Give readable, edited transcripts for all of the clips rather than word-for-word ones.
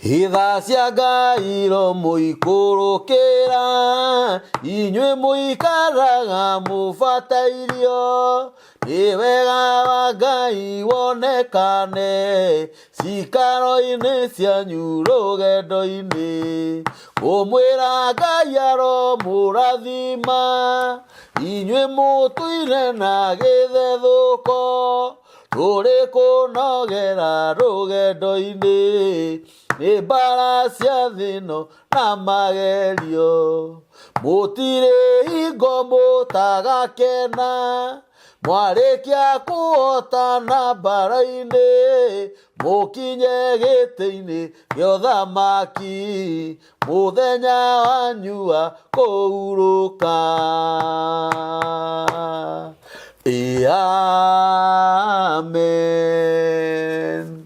Itha cia Ngai romũikũrũkĩra, inyuĩ mũikaraga mũbatairio, nĩ wega wa Ngai wonekane cikaro-inĩ cianyu rũgendo-inĩ. Kũmwĩra Ngai aromũrathima, inyuĩ mũtũire na gĩthethũko, tũrĩ kũnogera rũgendo-inĩ nĩ mbara cia thĩno na magerio mũtirĩ hingo mũtagakena mwarĩkia kũhotana mbara-inĩ mũkinye gĩtĩ-inĩ gĩa ũthamaki mũthenya wanyu wa kũhurũka. Ĩ amen.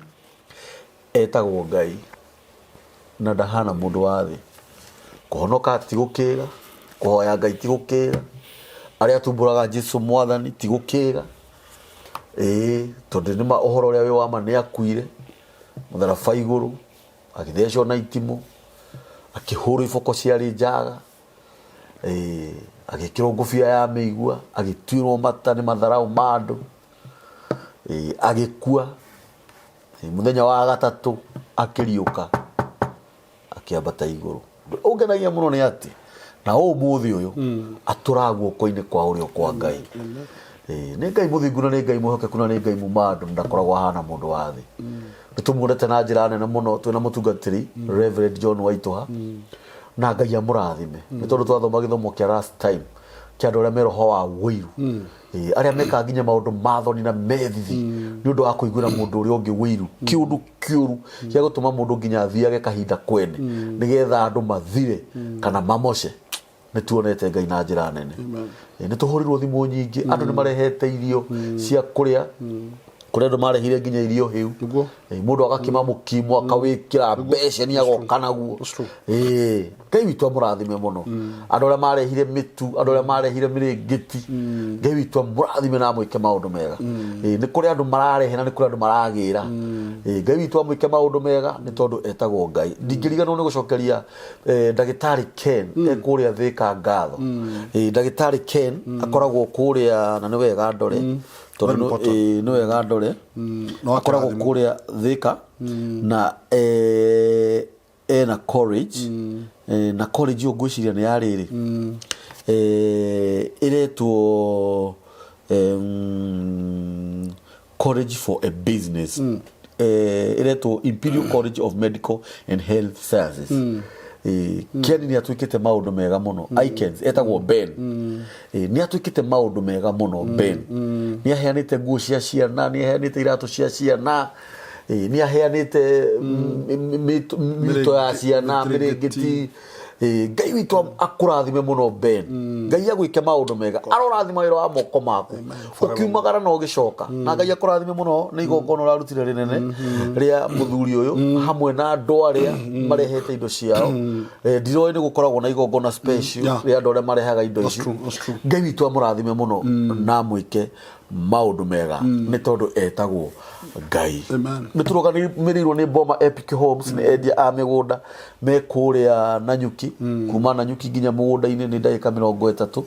Etagwo Ngai na ndahana mũndũ wa thĩ. Kũhonoka ti gũkĩga, kũhoya Ngai ti gũkĩga, arĩa atumbũraga Jesu mwathani ti gũkĩga. Ĩĩ tondũ nĩma ũhoro ũrĩa wĩ wa ma nĩ akuire mũtharaba igũrũ agĩthecwo na itimũ, akĩhũrwo iboko ciarĩ njaga, eh, agĩkĩrwo ngũbia ya mĩigua, agĩtuĩrwo mata nĩ matharaũ ma andũ, eh, agĩkua. Eh, mũthenya wa gatatũ akĩriũka akĩambata igũrũ. Ũngenagia mũno nĩ atĩ na ũmũthĩ ũyũ atũraga guoko-inĩ kwa ũrĩo kwa Ngai. Ĩĩ, nĩ Ngai mũthingu na nĩ Ngai mwĩhokeku na nĩ Ngai muma andũ na ndakoragwo ahana mũndũ wa thĩ. Nĩ tũmuonete na njĩra nene mũno twĩna mũtungatĩri Reverend John Waitũha na Ngai amũrathime nĩ tondũ twathoma gĩthomo kĩa last time kĩa andũ arĩa me roho wa ũiru. Ĩĩ, arĩa mekaga nginya maũndũ ma thoni na methithi nĩ ũndũ wa kũiguĩra mũndũ ũrĩa ũngĩ ũiru kĩũndũ kĩũru gĩa gũtũma mũndũ nginya athiage kahinda kwene nĩgetha andũ mathire kana mamoce. Nĩ tuonete Ngai na njĩra nene. Ĩĩ, nĩ tũhũrirwo thimũ nyingĩ andũ nĩ marehete irio cia kũrĩa kũrĩ andũ marehire nginya irio hĩu. Nĩguo. Ĩĩ, mũndũ agakima mũkimo akawĩkĩra mbeceni agoka naguo. That's true. Ĩĩ, Ngai witũ amũrathime mũno. Andũ arĩa marehire mĩtu, andũ arĩa marehire mĩrĩngĩti, Ngai witũ amũrathime na amwĩke maũndũ mega. Ĩĩ, nĩ kũrĩ andũ mararehe na nĩ kũrĩ andũ maragĩra. Ĩĩ, Ngai witũ amwĩke maũndũ mega nĩ tondũ etagwo Ngai. Ndingĩriganĩrwo nĩ gũcokeria eh, ndagĩtarĩ Ken e kũrĩa Thĩka ngatho. Ĩĩ, ndagĩtarĩ Ken akoragwo kũrĩa na nĩ wega ndore tondũ Very important. ĩĩ, nĩ wega ndore No akoragwo akĩrathimwo. kũrĩa Thĩka na eh, ena college eh, na college ĩyo ngwĩciria nĩ ya rĩrĩ eh, ĩretwo College for a Business eh, ĩretwo Imperial College of Medical and Health Sciences. Eh, Ken nĩ atwĩkĩte maũndũ mega mũno. Ikens etagwo Ben. Eh, nĩ atwĩkĩte maũndũ mega mũno Ben. Nĩ aheanĩte nguo cia ciana, nĩ aheanĩte iratũ cia ciana, eh, nĩ aheanĩte mĩto ya ciana, mĩrĩngĩti. Eh, Ngai witũ akũrathime mũno Ben. Ngai agwĩke maũndũ mega, arorathima wĩra wa moko maku ũkiumagara na ũgĩcoka. Na Ngai akũrathime mũno nĩ igongona ũrarutire rĩnene rĩa mũthuri ũyũ hamwe na andũ arĩa marehete indo ciao. Eh, ndiroĩ nĩ gũkoragwo na igongona special rĩa andũ arĩa marehaga indo That's ici. true, that's true. Ngai witũ amũrathime mũno na amwĩke maũndũ mega nĩ tondũ etagwo Ngai. Amen. Nĩ tũrũgamĩrĩirwo nĩ Boma Epic Homes, nĩ endia a mĩgũnda me kũrĩa Nanyuki. Kuma Nanyuki nginya mũgũnda-inĩ nĩ ndagĩka 30.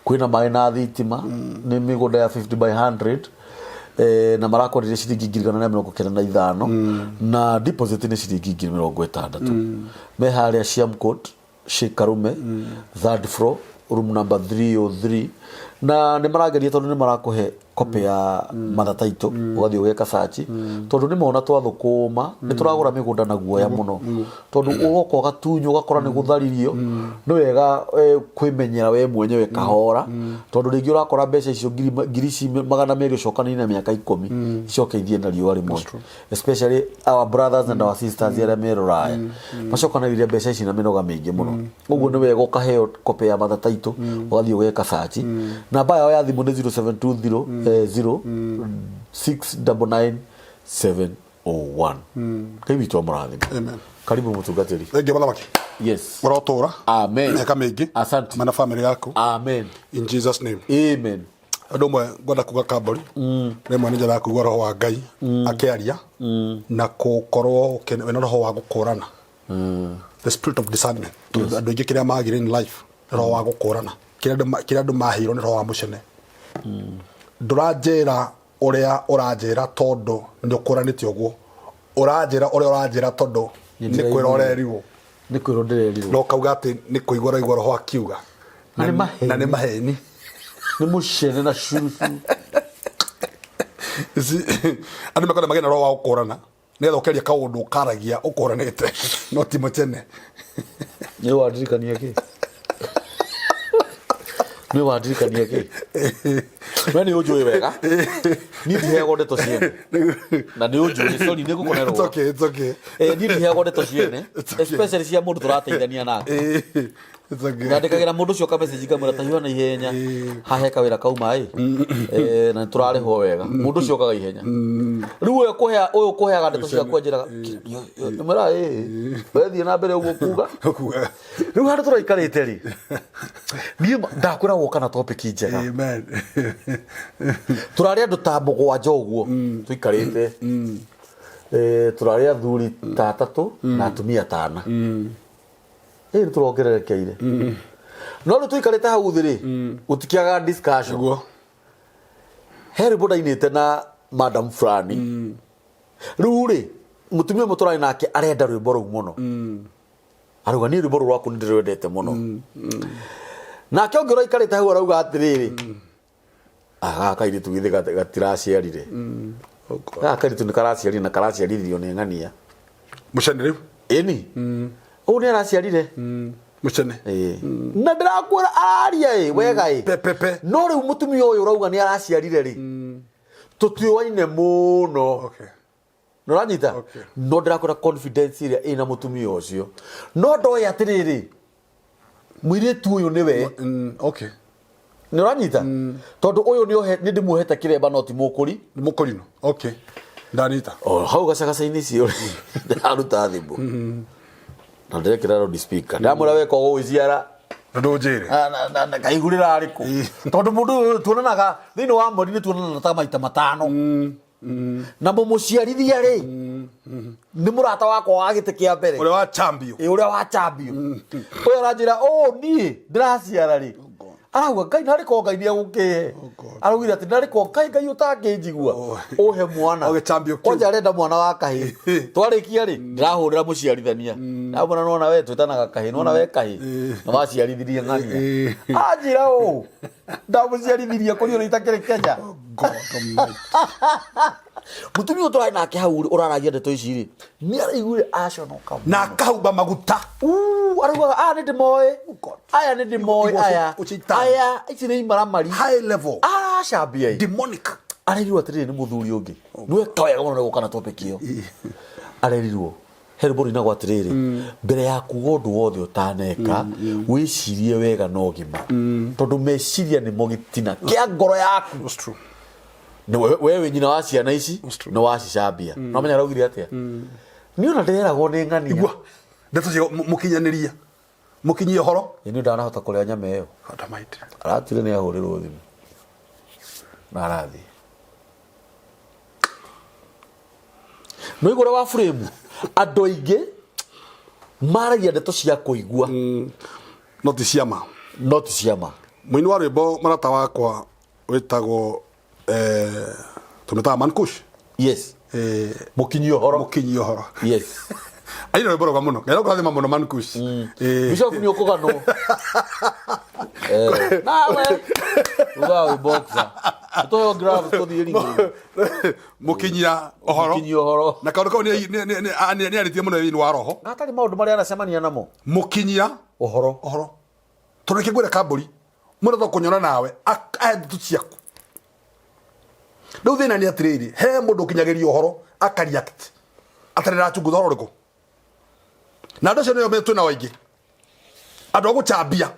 Kwĩna maĩ na thitima, nĩ mĩgũnda ya 50 by 100 eh, na marakwenderia ciringi 195,000 na deposit nĩ ciringi 60,000. Me harĩa Siam Court, Sheikh Karume, third floor, room number 303. Na nĩ marageria tondũ nĩ marakũhe copy ya mother title ũgathiĩ ũgeka search tondũ nĩ mona twathũkũma nĩ tũragũra mĩgũnda na guoya mũno tondũ ũgoka ũgatunywo ũgakora nĩ gũtharirio. Nĩ wega eh, kwĩmenyera we mwenyewe kahora tondũ rĩngĩ ũrakora mbeca icio ngiri ici 200 ũcokanĩrie na mĩaka 10 icoke ithiĩ na riũa rĩmwe, especially our brothers and our sisters arĩa me rũraya macokanagĩrĩria mbeca ici na mĩnoga mĩingĩ mũno. Ũguo nĩ wega ũkaheo copy ya mother title ũgathiĩ ũgeka search. Namba yao ya thimũ nĩ 0720 0 699 701. Ngai witũ amũrathime. Amen. Karibu mũtungatĩri. Thengiũ mũthamaki. Yes. Ũrotũra Amen. mĩaka mĩingĩ Asante. mana family yaku. Amen. In Jesus name. Amen. Ũndũ ũmwe ngwenda kuga Kambũri, rĩmwe nĩ njendaga kũigua roho wa Ngai akĩaria na gũkorwo wĩna roho wa gũkũrana, the spirit of discernment, tondũ andũ aingĩ kĩrĩa magire in life nĩ roho wa gũkũrana. Kĩrĩa andũ maheirwo nĩ roho wa mũcene. Ndũranjĩra ũrĩa ũranjĩra tondũ nĩ ũkũranĩte ũguo, ũranjĩra ũrĩa ũranjĩra tondũ nĩ kwĩra ũrerirwo. Nĩ kwĩrwo ndĩrerirwo. Na ũkauga atĩ nĩ kũigua ũraigua roho akiuga. Na nĩ maheni. Na nĩ maheni. Nĩ mũcene na curucuru. Ici, andũ mekwenda magĩe na roho wa gũkũrana nĩgetha ũkĩaria kaũndũ ũkaragia ũkũranĩte no ti mũcene. Nĩ wandirikania kĩ? Nĩ wandirikania kĩ? We nĩ ũnjũĩ wega. Niĩ ndiheagwo ndeto ciene. Na nĩ ũnjũĩ, sorry nĩ ngũkũnerwo. It's okay, it's okay. Eh, niĩ ndiheagwo ndeto ciene. It's okay. Especially cia mũndũ tũrateithania nake. It's okay. Ndandĩkagĩra mũndũ ũcio ka message ngamwĩra ta hiũha na ihenya hahe kawĩra kauma ĩ. Eh, na nĩtũrarĩhwo wega. Mũndũ ũcio okaga ihenya. Rĩu ũyũ kũhea ũyũ kũheaga ndeto ciakwa njĩraga mwĩra ĩ we thiĩ na mbere ũguo kuga. Kuga. Rĩu handũ tũraikarĩte rĩ niĩ ndakwĩra woka na topic njega. Amen. Tũrarĩ andũ ta mũgwanja ũguo tũikarĩte. Eh, tũrarĩ athuri ta atatũ na atumia ta ana. Ĩ nĩ tũrongererekeire. No rĩu tũikarĩte hau thĩ rĩ gũtikĩagaga discussion. Nĩguo. He rwĩmbo ndainĩte na madam fulani. Rĩu rĩ mũtumia ũmwe tũrarĩ nake arenda rwĩmbo rũu mũno. Arauga niĩ rwĩmbo rũu rwaku nĩ ndĩrwendete mũno. Nake ũngĩ ũraikarĩte hau arauga atĩrĩrĩ, "Ah, gaka kairĩtu githĩ gatiraciarire. Oh God. Gaka kairĩtu nĩ karaciarire na karaciarithirio nĩ ng'ania." Mũcene rĩu. Ĩni. Ũũ nĩ araciarire. Mũcene. Ĩĩ. Na ndĩrakwĩra araria ĩ wega ĩ. Pe pe pe. No rĩu mũtumia ũyũ ũrauga nĩ araciarire rĩ, tũtiũaine mũno. Okay. Nĩ ũranyita? Okay. No ndĩrakwĩra confidence ĩrĩa ĩna mũtumia ũcio. No ndoĩ atĩrĩrĩ, mũirĩtu ũyũ nĩwe. Okay. Nĩ ũranyita? Tondũ ũyũ nĩ ndĩmuohete kĩremba no ti mũkũri. Nĩ mũkũrino. Okay. Ndanita. O hau gacagaca-inĩ icio rĩ, ndĩraruta thimũ. Na ndĩrekĩra loud speaker. Ndamwĩra weka ũgũgĩciara. Na ndũnjĩre. Na kaihurĩra arĩkũ. Tondũ mũndũ ũyũ tuonanaga thĩinĩ wa mweri nĩ tuonanaga ta maita matano. Na mũmũciarithia rĩ, nĩ mũrata wakwa wa gĩtĩ kĩa mbere. Ũrĩa wa chambio. Ĩ, ũrĩa wa chambio. Ũyũ aranjĩra, "Ũ niĩ ndĩraciara rĩ." Arauga Ngai narĩ ko Ngai nĩegũkĩhe. God. Araugire atĩ narĩ ko Ngai Ngai ũtangĩnjigua ũhe mwana. O gĩchambio kĩu. Kwanja arenda mwana wa kahĩ. Twarĩkia rĩ, ndĩrahũrĩra mũciarithania. Ndamwĩra nĩwona we twĩtanaga kahĩ, nĩwona we kahĩ. Na waciarithirie ng'ania. Anjĩra ũũ, ndamũciarithirie kũrĩ ũrĩa itakĩrĩ Kenya. God Almighty. Mũtumia ũyũ tũrarĩ nake hau rĩ, ũraragia ndeto ici rĩ, nĩ araiguire aconoka mũno. Na akahumba maguta. Uu, araugaga aya nĩ ndĩmoĩ. Aya nĩ ndĩmoĩ Igua aya. ũcitana. Aya ici nĩ imaramari. High level. Aracambia ĩ. Demonic. Arerirwo atĩrĩrĩ nĩ mũthuri ũngĩ. Nĩweka wega mũno nĩ gũka na topic ĩyo. Arerirwo he rwĩmbo rũinagwo atĩrĩrĩ, mbere ya kuga ũndũ wothe ũtaneka wĩcirie wega na ũgima, tondũ meciria nĩmo gĩtina kĩa ngoro yaku. That's true. Nĩ we wĩ nyina wa ciana ici true. nĩ wacicambia. No menya araugire atĩa? Niĩ ona ndĩreragwo nĩ ng'ania. Igua. Ndeto cia mũkinyanĩria. Mũkinyie ũhoro. Ĩ niĩ ndanahota kũrĩa nyama ĩyo. God Almighty. Aratire nĩ ahũrĩrwo thimũ na arathiĩ. No igũrũ wa frame andũ aingĩ maragia ndeto cia kũigua No ti ciama. no ti ciama. Mũini wa rwĩmbo mũrata wakwa wĩtagwo eh, tũmĩtaga Mankush. Yes. Eh, Mũkinyi ũhoro. Mũkinyi ũhoro. Yes. Aina rwĩmbo rwega mũno. Ngai kũrathima mũno Mankush. Eh, Bishop nĩ ũkũganwo. Eh, nawe uga wĩ boxer. Tũheo gloves tũthiĩ ringi. Mũkinyia ũhoro. Mũkinyi ũhoro. Na kaũndũ kau nĩ arĩtie mũno thĩinĩ wa roho. Gatarĩ maũndũ marĩa anacemania namo. Mũkinyia Ũhoro. ũhoro. Tondũ reke ngwĩre kambũri, mũndũ to kũnyona nawe ahe ndeto ciaku. Rĩu thĩna nĩ atĩrĩrĩ, he mũndũ ũkinyagĩria ũhoro aka react atarĩ arachunguza ũhoro ũrĩkũ. Na andũ acio nĩo twĩ nao aingĩ. Andũ a gũchambia.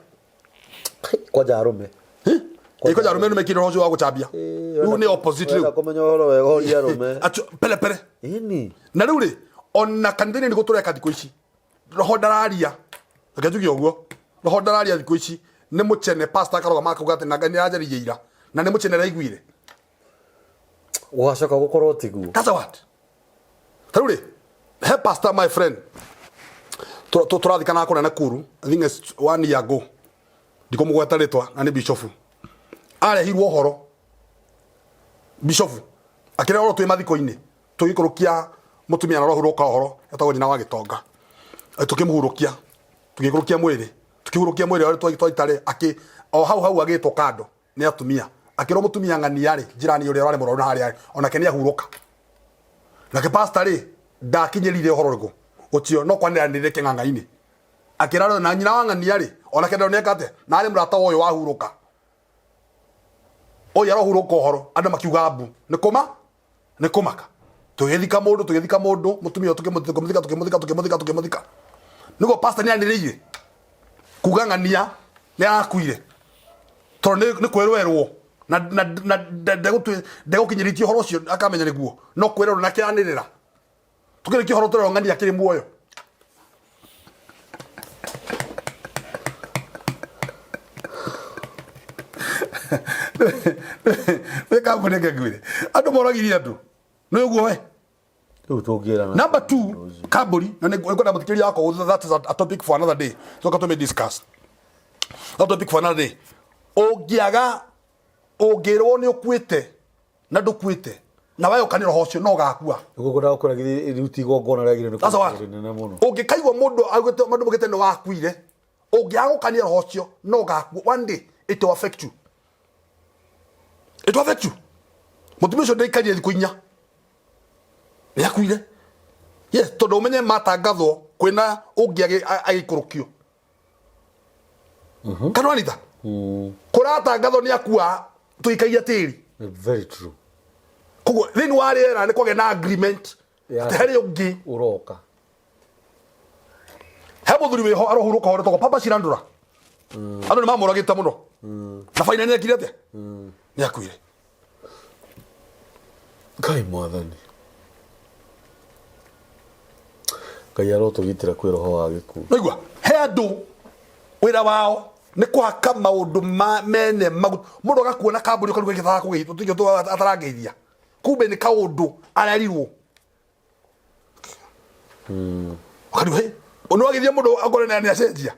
Kwanja arũme. Ĩ kwanja arũme nĩ mekire ũhoro ũcio wa gũchambia. Rĩu nĩ opposite rĩu. Wenda kũmenya ũhoro wega ũria arũme. Acio pere pere. Ĩni. Na rĩu rĩ, ona kanitha-inĩ nĩguo tũreka thikũ ici. Roho ndararia. Reke njuge ũguo. Roho ndararia thikũ ici. Nĩ mũcene pastor akarũgama akauga atĩ na Ngai nĩ aranjarĩirie ira. Na nĩ mũchina araiguire. Gũgacoka gũkorwo tiguo. That's what. Tarĩu rĩ, he pastor my friend tũrathikanaga kũrĩa Nakuru, I think it's one year ago, ndikũmũgweta rĩtwa na nĩ bishofu, arehirwo ũhoro bishofu akĩrehwo ũhoro twĩ mathiko-inĩ tũgĩikũrũkia mũtumia na ũrahurũka ũhoro etagwo nyina wa gĩtonga. Tũkĩmũhurũkia, tũgĩikũrũkia mwĩrĩ, tũkĩhurũkia mwĩrĩ ũrĩa twaita rĩ, akĩ o hau hau agĩtwo kando nĩ atumia, akĩrwo mũtumia ng'ania rĩ, njirani ũrĩa ũrarĩ mũrwaru na harĩa onake nĩ ahurũka. Nake pastor rĩ, ndakinyĩrire ũhoro ũrĩkũ ũcio, no kwanĩranĩrire kĩng'ang'a-inĩ, akĩra na nyina wa ng'ania rĩ, onake ndero nĩeka atĩa, na arĩ mũrata wa ũyũ wahurũka, ũyũ arohurũka ũhoro, andũ makiuga mbu nĩ kũma nĩ kũmaka. Tũgĩthika mũndũ, tũgĩthika mũndũ mũtumia ũyũ, tũkĩmũthika, tũkĩmũthika, tũkĩmũthika, tũkĩmũthika, nĩguo pastor nĩ anĩrĩire kuga ng'ania nĩ arakuire tondũ nĩ kwĩrwerwo na na na ndegũkinyĩrĩtie ũhoro ũcio akamenya nĩguo no kwĩrwerwo na kĩanĩrĩra tũkĩrĩkia ũhoro tũrerwo ng'ania akĩrĩ muoyo. Nĩ kambuni ĩngĩ ngwĩre andũ moragirie andũ nĩ ũguo we. Rĩu tũngĩrana. Number two, kambuni na nĩ ngwenda mũthikĩrĩria wakwa, that is a topic for another day, tuka tũmĩ discuss that topic for another day. Ũngĩaga ũngĩrwo nĩ ũkuĩte na ndũkuĩte na wayũkanĩra ũhoro ũcio no ũgakua. Nĩguo ngwendaga gũkwĩra githĩ rĩu ti igongona rĩagĩrĩire nĩ That's what. kũrutwo rĩnene mũno. Ũngĩkaigua mũndũ augĩte mũndũ mũgĩte nĩ wakuire, ũngĩaga gũkania roho ũcio no ũgakua. One day it will affect you, it will affect you. Mũtumia ũcio ndaikarire thikũ 4 nĩ akuire. Yes, tondũ ũmenye matangathwo kwĩna ũngĩ agĩikũrũkio kana wanita kũratangathwo nĩ akua tũikagia tĩri. Very true. Koguo thĩinĩ wa rĩera nĩ kwagĩa na agreement atĩ harĩ ũngĩ ũroka. He mũthuri wĩho arohurũka ũhoro togwo Papa Shirandula, andũ nĩ mamũragĩte mũno na baina nĩ ekire atĩa, nĩ akuire. Ngai mwathani Ngai arotũgitĩra kwĩ roho wa gĩkuũ. Naigua he andũ wĩra wao nĩ kũhaka maũndũ ma mene maguta, mũndũ agakuona kambuni ũkaruga gĩtara kũgeithia atarangeithia, kumbe nĩ kaũndũ arerirwo ũkariũ he nĩ wagithia mũndũ akore nĩ acenjia.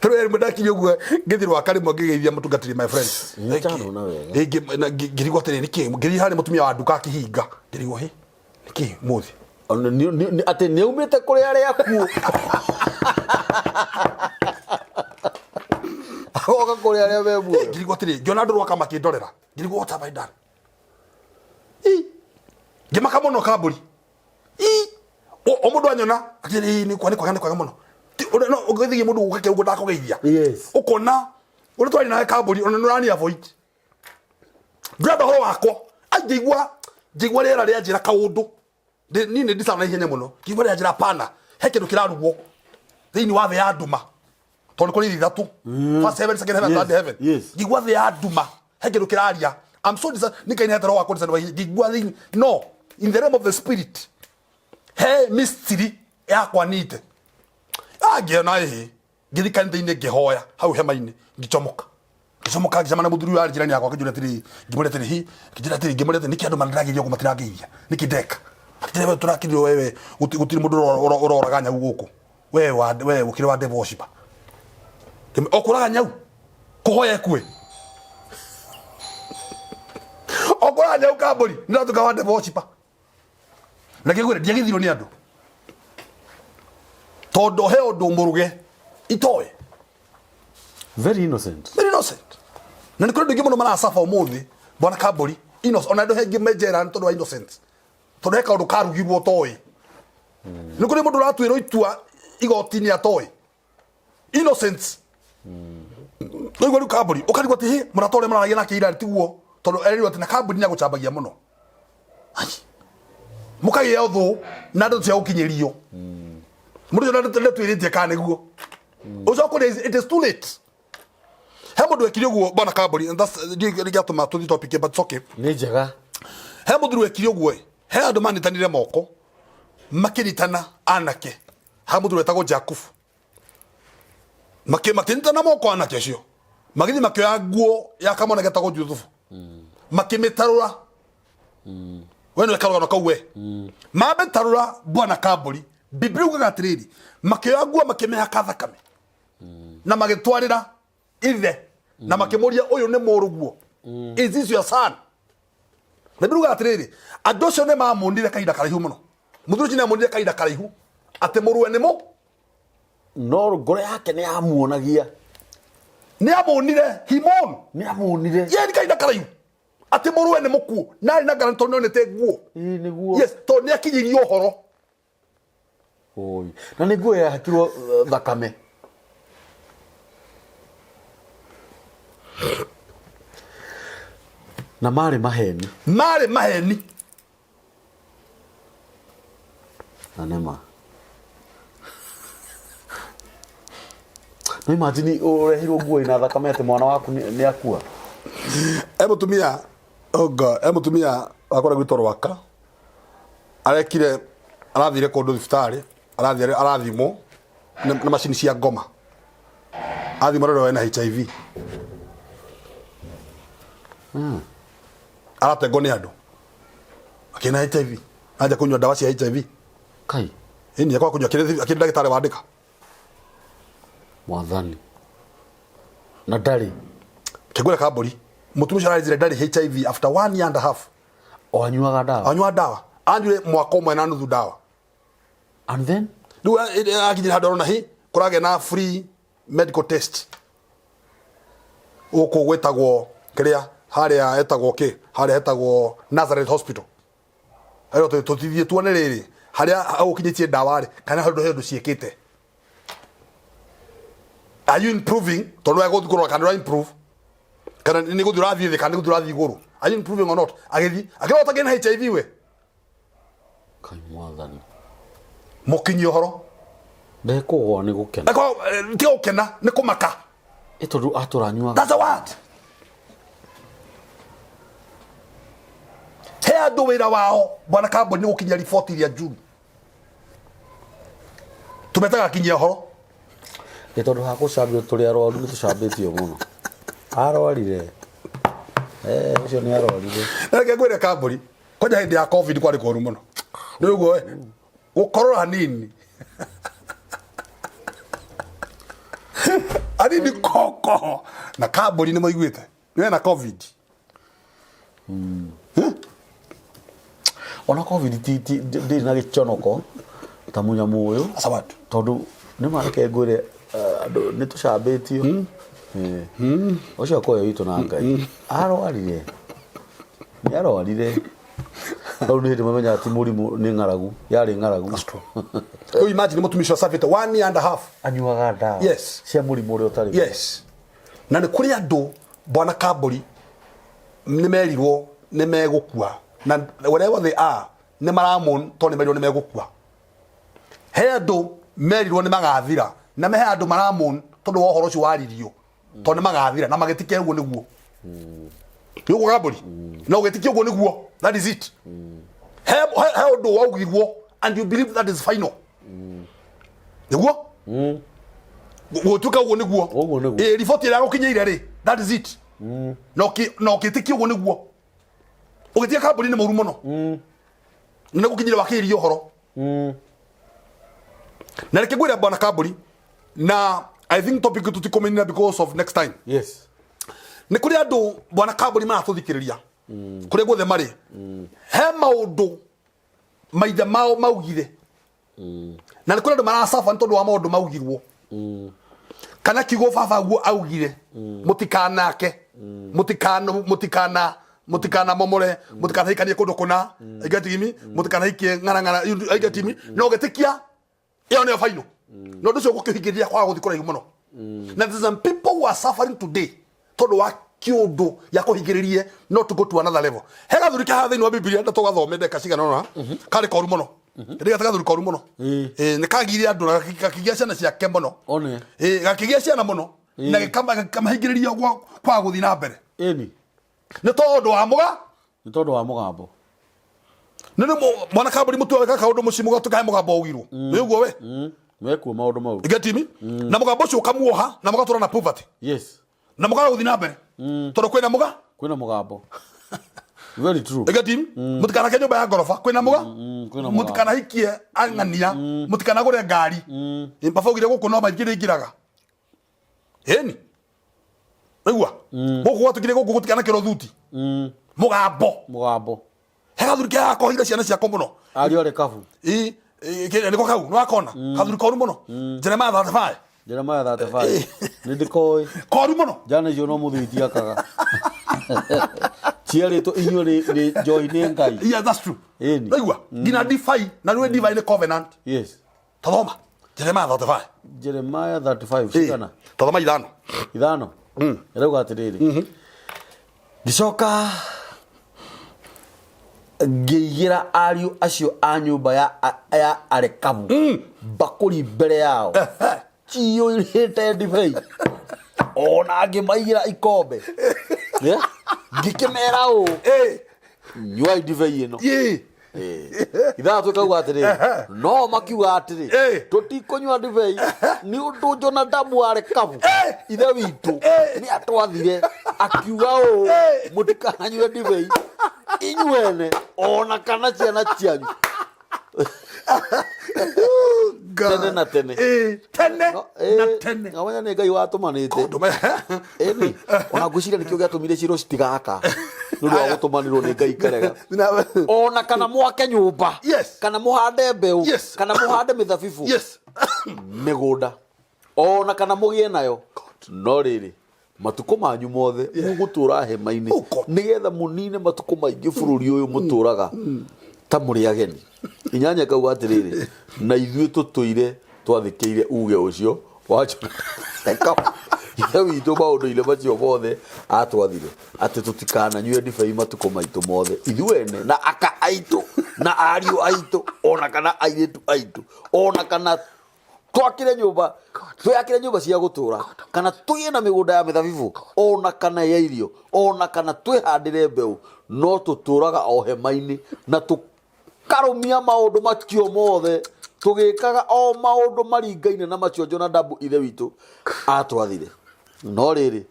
Tũrĩ rĩmwe ndakinya ũguo ngĩthiĩ rwaka rĩmwe ngĩgeithia mũtungatĩri my friend. Nĩ ndanona wega. Ngĩrigwo atĩrĩ nĩkĩ ngĩthiĩ harĩ mũtumia wa nduka akĩhinga, ngĩrigwo hĩ nĩkĩ mũthĩ. Ona atĩ nĩ aumĩte kũrĩ arĩa akuũ agoka kũrĩ arĩa me muoyo. Ngĩrigwo atĩrĩ, ngĩona andũ rwaka makĩndorera, ngĩrigwo what have I done? Ii, ngĩmaka mũno kambũri. Ii, o mũndũ anyona atĩrĩ nĩ kwa nĩ kwega nĩ kwega mũno. No ũgĩthiĩ mũndũ gũka kĩrũgũ ndakũgeithia. Yes. Ũkona ũrĩa twarĩ nawe kambũri ona nĩ ũrani avoid, ndĩrenda ũhoro wakwa. Ai, ngĩigua ngĩigua rĩera rĩanjĩra kaũndũ. Niĩ nĩ ndicana na ihenya mũno, ngĩigua rĩanjĩra pana he kĩndũ kĩrarugwo thĩinĩ wa thĩ ya nduma, tondũ kũrĩ thĩ ithatũ, first heaven, second heaven, third heaven. Ngĩigua thĩ ya nduma he kĩndũ kĩraria. I'm so nĩ Ngai nĩhete roho wa kũndicana wa ihenya. Ngĩigua thĩinĩ no in the realm of the spirit he mystery yakwa nite ngĩona ĩhĩ, ngĩthiĩ kanitha-inĩ ngĩhoya hau hema-inĩ, ngĩcomoka ngĩcomoka, ngĩcemania na mũthuri ũyũ arĩ njĩra-inĩ yakwa, akĩnjũria atĩrĩrĩ, ngĩmũria atĩrĩ hi, ngĩnjĩra atĩrĩ, ngĩmũria atĩrĩ, nĩkĩ andũ mandageria ũguo matirangeithia, nĩkĩ ndeka? Akĩnjĩra we tũrakĩrio wewe gũtirĩ mũndũ ũroraga nyau gũkũ, wewe wa wewe ũkĩrĩ wa devil worshiper. O kũraga nyau kũhoya ĩkue, o kũraga nyau kambũri nĩratuĩka wa devil worshiper. Na kĩgwĩre ndiagĩthirwo nĩ andũ tondũ he ũndũ mũruge itoĩ. Very innocent. Very innocent. Na nĩ kũrĩ andũ aingĩ mũno maracaba ũmũthĩ bwana kambũri innocent, ona andũ hengĩ me njera nĩ tondũ wa innocent, tondũ he kaũndũ karugirwo toĩ. Nĩ kũrĩ mũndũ ũratuĩrwo itua igoti-inĩ atoĩ, innocent. Rĩu rĩu kambũri ũkarigwo atĩ hĩ mũrata ũrĩa mararagia nake ira tiguo, tondũ erirwo atĩ na kambũri nĩ agũcambagia mũno. Ai, mũkagĩa ũthũ na andũ cia gũkinyĩrio mũndũ ũcio ndatwĩrĩtie kana nĩguo ũcoka kũrĩa, it is too late. He mũndũ wekire ũguo bwana kambũri, and that's ndigatũma tũthiĩ topic, but it's okay. Nĩ njega. He mũthuri wekire ũguo ĩ, he andũ manyitanire moko makĩnyitana anake, ha mũthuri wetagwo Jakubu, makĩnyitana moko anake acio. Magĩthiĩ makĩoya nguo ya kamwana getagwo Juthubu, makĩmĩtarũra. We nĩwe karũgano kau we mamĩtarũra, bwana Kambũri. Biblia ugaga atĩrĩrĩ, makĩoya nguo makĩmĩhaka thakame na magĩtwarĩra ithe na makĩmũria, ũyũ nĩ mũrũguo? Is this your son? Na Biblia ugaga atĩrĩrĩ, andũ acio nĩ mamuonire kahinda karaihu mũno. Mũthuri ũcio nĩ amuonire kahinda karaihu atĩ mũrũwe nĩ mũ No ngoro yake nĩ yamuonagia. Nĩ amuonire himon. Nĩ amuonire. Ye nĩ kahinda karaihu atĩ mũrũwe nĩ mũkuũ, na arĩ na ngara tondũ nĩonete nguo. Ĩĩ nĩguo. Yes, tondũ nĩ akinyirio ũhoro. Oi. Na nĩ nguo yahakirwo thakame. Na marĩ maheni. Marĩ maheni. Na nĩ ma. No imagine ũrehirwo nguo ina thakame atĩ mwana waku nĩ akua. E mũtumia, oh God, e mũtumia wakora gwitũ Rwaka arekire, arathire kũndũ thibitarĩ, arathire arathimwo na macini cia ngoma, athimwo rĩrĩa ena HIV. Aratengwo nĩ andũ akĩna HIV, anja kũnyua ndawa cia HIV. Kai. Ĩni akwa kũnyua akĩrĩ ndagĩtarĩ wandĩka. Mwathani. Na ndarĩ. Kĩngũre kambũri, mũtumia ũcio aranjĩra ndarĩ HIV after one year and a half. O anyuaga ndawa. Anyua ndawa, anyure mwaka ũmwe na nuthu ndawa. And then rĩu akinyire handũ arona hi kũragĩa na free medical test gũkũ gwĩtagwo kĩrĩa harĩa etagwo kĩ harĩa hetagwo Nazareth Hospital. Ero tũtithiĩ tuone rĩrĩ harĩa ũkinyĩtie ndawa rĩ, kana handũ he ũndũ ciĩkĩte. Are you improving? Tondũ wa gũthiĩ kũrora kana ũra improve, kana nĩ gũthiĩ ũrathiĩ thĩ, kana nĩ gũthiĩ ũrathiĩ igũrũ. Are you improving or not? Agĩthiĩ akĩrora ũtagĩ na HIV we. Kai mwathani. Mũkinyi ũhoro. Ndekũgwa nĩ gũkena. Tiga gũkena, nĩ kũmaka. Ĩ tondũ atũranyuaga. That's a word. He andũ wĩra wao bwana kambuni nĩ gũkinyia riboti iria njuru, tũmetaga kinyia ũhoro. Nĩ tondũ ha gũcambio tũrĩ arwaru, nĩ tũcambĩtio mũno. Arwarire. Eh, ũcio nĩ arwarire. Reke ngwĩre kambuni, kwanja hĩndĩ ya COVID kwarĩ kũru mũno. Nĩ ũguo we gũkorora hanini hanini koko na kambuni nĩ maiguĩte nĩ wena COVID. Ona COVID ti ti ndĩrĩ na gĩconoko ta mũnyamũ ũyũ. Aca watu. Tondũ nĩ ma reke ngwĩre, andũ nĩ tũcambĩtio. Eh. Ũcio akoya witũ na Ngai. Arwarire. Nĩ arwarire. Rĩu nĩ hĩndĩ mamenya ti mũrimũ, nĩ ng'aragu. Yarĩ ng'aragu. Rĩu imagine mũtumia ũcio acabĩte one year and a half. Anyuaga ndawa. Yes. Cia mũrimũ ũrĩa ũtarĩ. Yes, na nĩ kũrĩ andũ bwana kambũri nĩ merirwo nĩ megũkua, na wherever they are nĩ maramon tondũ nĩ merirwo nĩ megũkua. He andũ merirwo nĩ magathira, na he andũ maramon tondũ wa ũhoro ũcio waririo, tondũ nĩ magathira na magĩtikia ũguo nĩguo nĩ ũguo kambũri na ũgĩtikia ũguo nĩguo. That is it. He ũndũ waugirwo and you believe that is final nĩguo gũtuĩka ũguo nĩguo. Ũguo nĩguo. Ĩ riboti ĩrĩa gũkinyĩire rĩ, that is it. Na ũkĩtĩkia ũguo nĩguo, ũgĩtiga kambuni nĩ mũru mũno na nĩ gũkinyĩre wakĩrĩria ũhoro. Na reke ngwĩre bwana kambuni, na I think topic tũtikũmĩnina because of next time. Yes. Nĩ kũrĩ andũ bwana kambuni maratũthikĩrĩria kũrĩa guothe marĩ, he maũndũ maithe mao maugire, na nĩ kũrĩ andũ maracaba nĩ tondũ wa maũndũ maugirwo kana kiugo baba guo augire, mũtikanake, mũtikana mũtikana mũtikana momore, mũtikanahikanie kũndũ kũna aigatigimi, mũtikanahikie ng'arang'ara aigatimi, na ũgĩtĩkia ĩyo nĩyo final. Na ũndũ ũcio gũkĩhingĩrĩria kwaga gũthiĩ kũraihu mũno, na there's some people who are suffering today tondũ wa kĩũndũ gĩa kũhingĩrĩrie not to go to another level. He gathuri ke haha thĩinĩ wa Bibilia na tũgathome ndagĩka cigana ũna, karĩ koru mũno. Ndĩgate gathuri koru mũno. Ĩĩ, nĩ kagire andũ na gakĩgĩa ciana ciake mũno. One. Ĩĩ, gakĩgĩa ciana mũno na gĩkamahingĩrĩria kwaga gũthiĩ na mbere. Ĩni. Nĩ tondũ wa mũga. Nĩ tondũ wa mũgambo. Nĩ mwana kambuni mũtua weka kaũndũ mũciĩ mũgatuĩka he mũgambo waugirwo. Nĩ ũguo we. Mekuo maũndũ mau. You get me? Na mũgambo ũcio ũkamuoha na mũgatũra na poverty. Yes. Na mũkaga gũthiĩ na mbere tondũ kwĩna mũga. Kwĩna mũgambo, very true. Ĩgati mũtikanake nyũmba ya ngoroba, kwĩna mũga. Kwĩna mũgambo. Mũtikanahikie ang'ania, mũtikanagũre ngari. Baba augire gũkũ no maingĩ rĩingĩraga ĩni igua gũkũ gwatũkire gũkũ gũtikanakĩrwo thuti. Mũgambo. Mũgambo. He gathuri kea gakohire ciana ciakwa mũno. Ariũ arĩ kabu. Nĩko kau nĩwakona kathuri koru mũno, Jeremiah 35. Jeremiah 35, nĩ ndĩkoĩ. Koru mũno. Njana icio no mũthuri itiakaga ciarĩtwo inyuĩ nĩ njohi nĩ Ngai. Yeah, that's true. Ĩni. Waigua nginya ndibei na rĩu ndibei nĩ covenant. Yes. Tathoma Jeremiah 35. Jeremiah 35 cigana? Tathoma 5. 5 ĩrauga atĩrĩrĩ, ngĩcoka ngĩigĩra ariũ acio a nyũmba ya Arekabu mbakũri mbere yao ciyũrĩte ndibei, ona ngĩmaigĩra ikombe. Yeah? Ngĩkĩmera ũũ, "Nyuai ndibei ĩno." 6 ĩkauga atĩrĩrĩ, no makiuga atĩrĩ, "Tũtikũnyua ndibei, nĩ ũndũ Jonadabu wa Rekabu ithe witũ nĩ atwathire akiuga ũũ, 'Mũtikananyue ndibei inyuene ona kana ciana cianyu tene na tene." Tene No, na tene. Ngamenya nĩ Ngai watũmanĩte. Ĩni ona ngwĩciria nĩkĩo gĩatũmire ciro citigaka nĩ ũndũ wa gũtũmanĩrwo nĩ Ngai karega. Ona kana mwake nyũmba, kana mũhande mbeũ, kana mũhande mĩthabibũ mĩgũnda, ona kana mũgĩe nayo, no rĩrĩ, matukũ manyu mothe mũgũtũra hema-inĩ, Oh, God. nĩgetha mũnine matukũ maingĩ bũrũri ũyũ mũtũraga ta mũrĩ ageni. 8 kauga atĩrĩrĩ, na ithuĩ tũtũire twathĩkĩire uge ũcio wa Jonadabu ithe witũ maũndũ-inĩ macio mothe atwathire, atĩ tũtikananyue ndibei matukũ maitũ mothe, ithuene na aka aitũ na ariũ aitũ ona kana airĩtu aitũ, ona kana twakire nyũmba, twĩakĩre nyũmba cia gũtũra, kana tũgĩe na mĩgũnda ya mĩthabibũ ona kana ya irio, ona kana twĩhandĩre mbeũ, no tũtũraga o hema-inĩ na tũkarũmia maũndũ macio mothe, tũgĩkaga o maũndũ maringaine na macio Jonadabu ithe witũ atwathire. No rĩrĩ,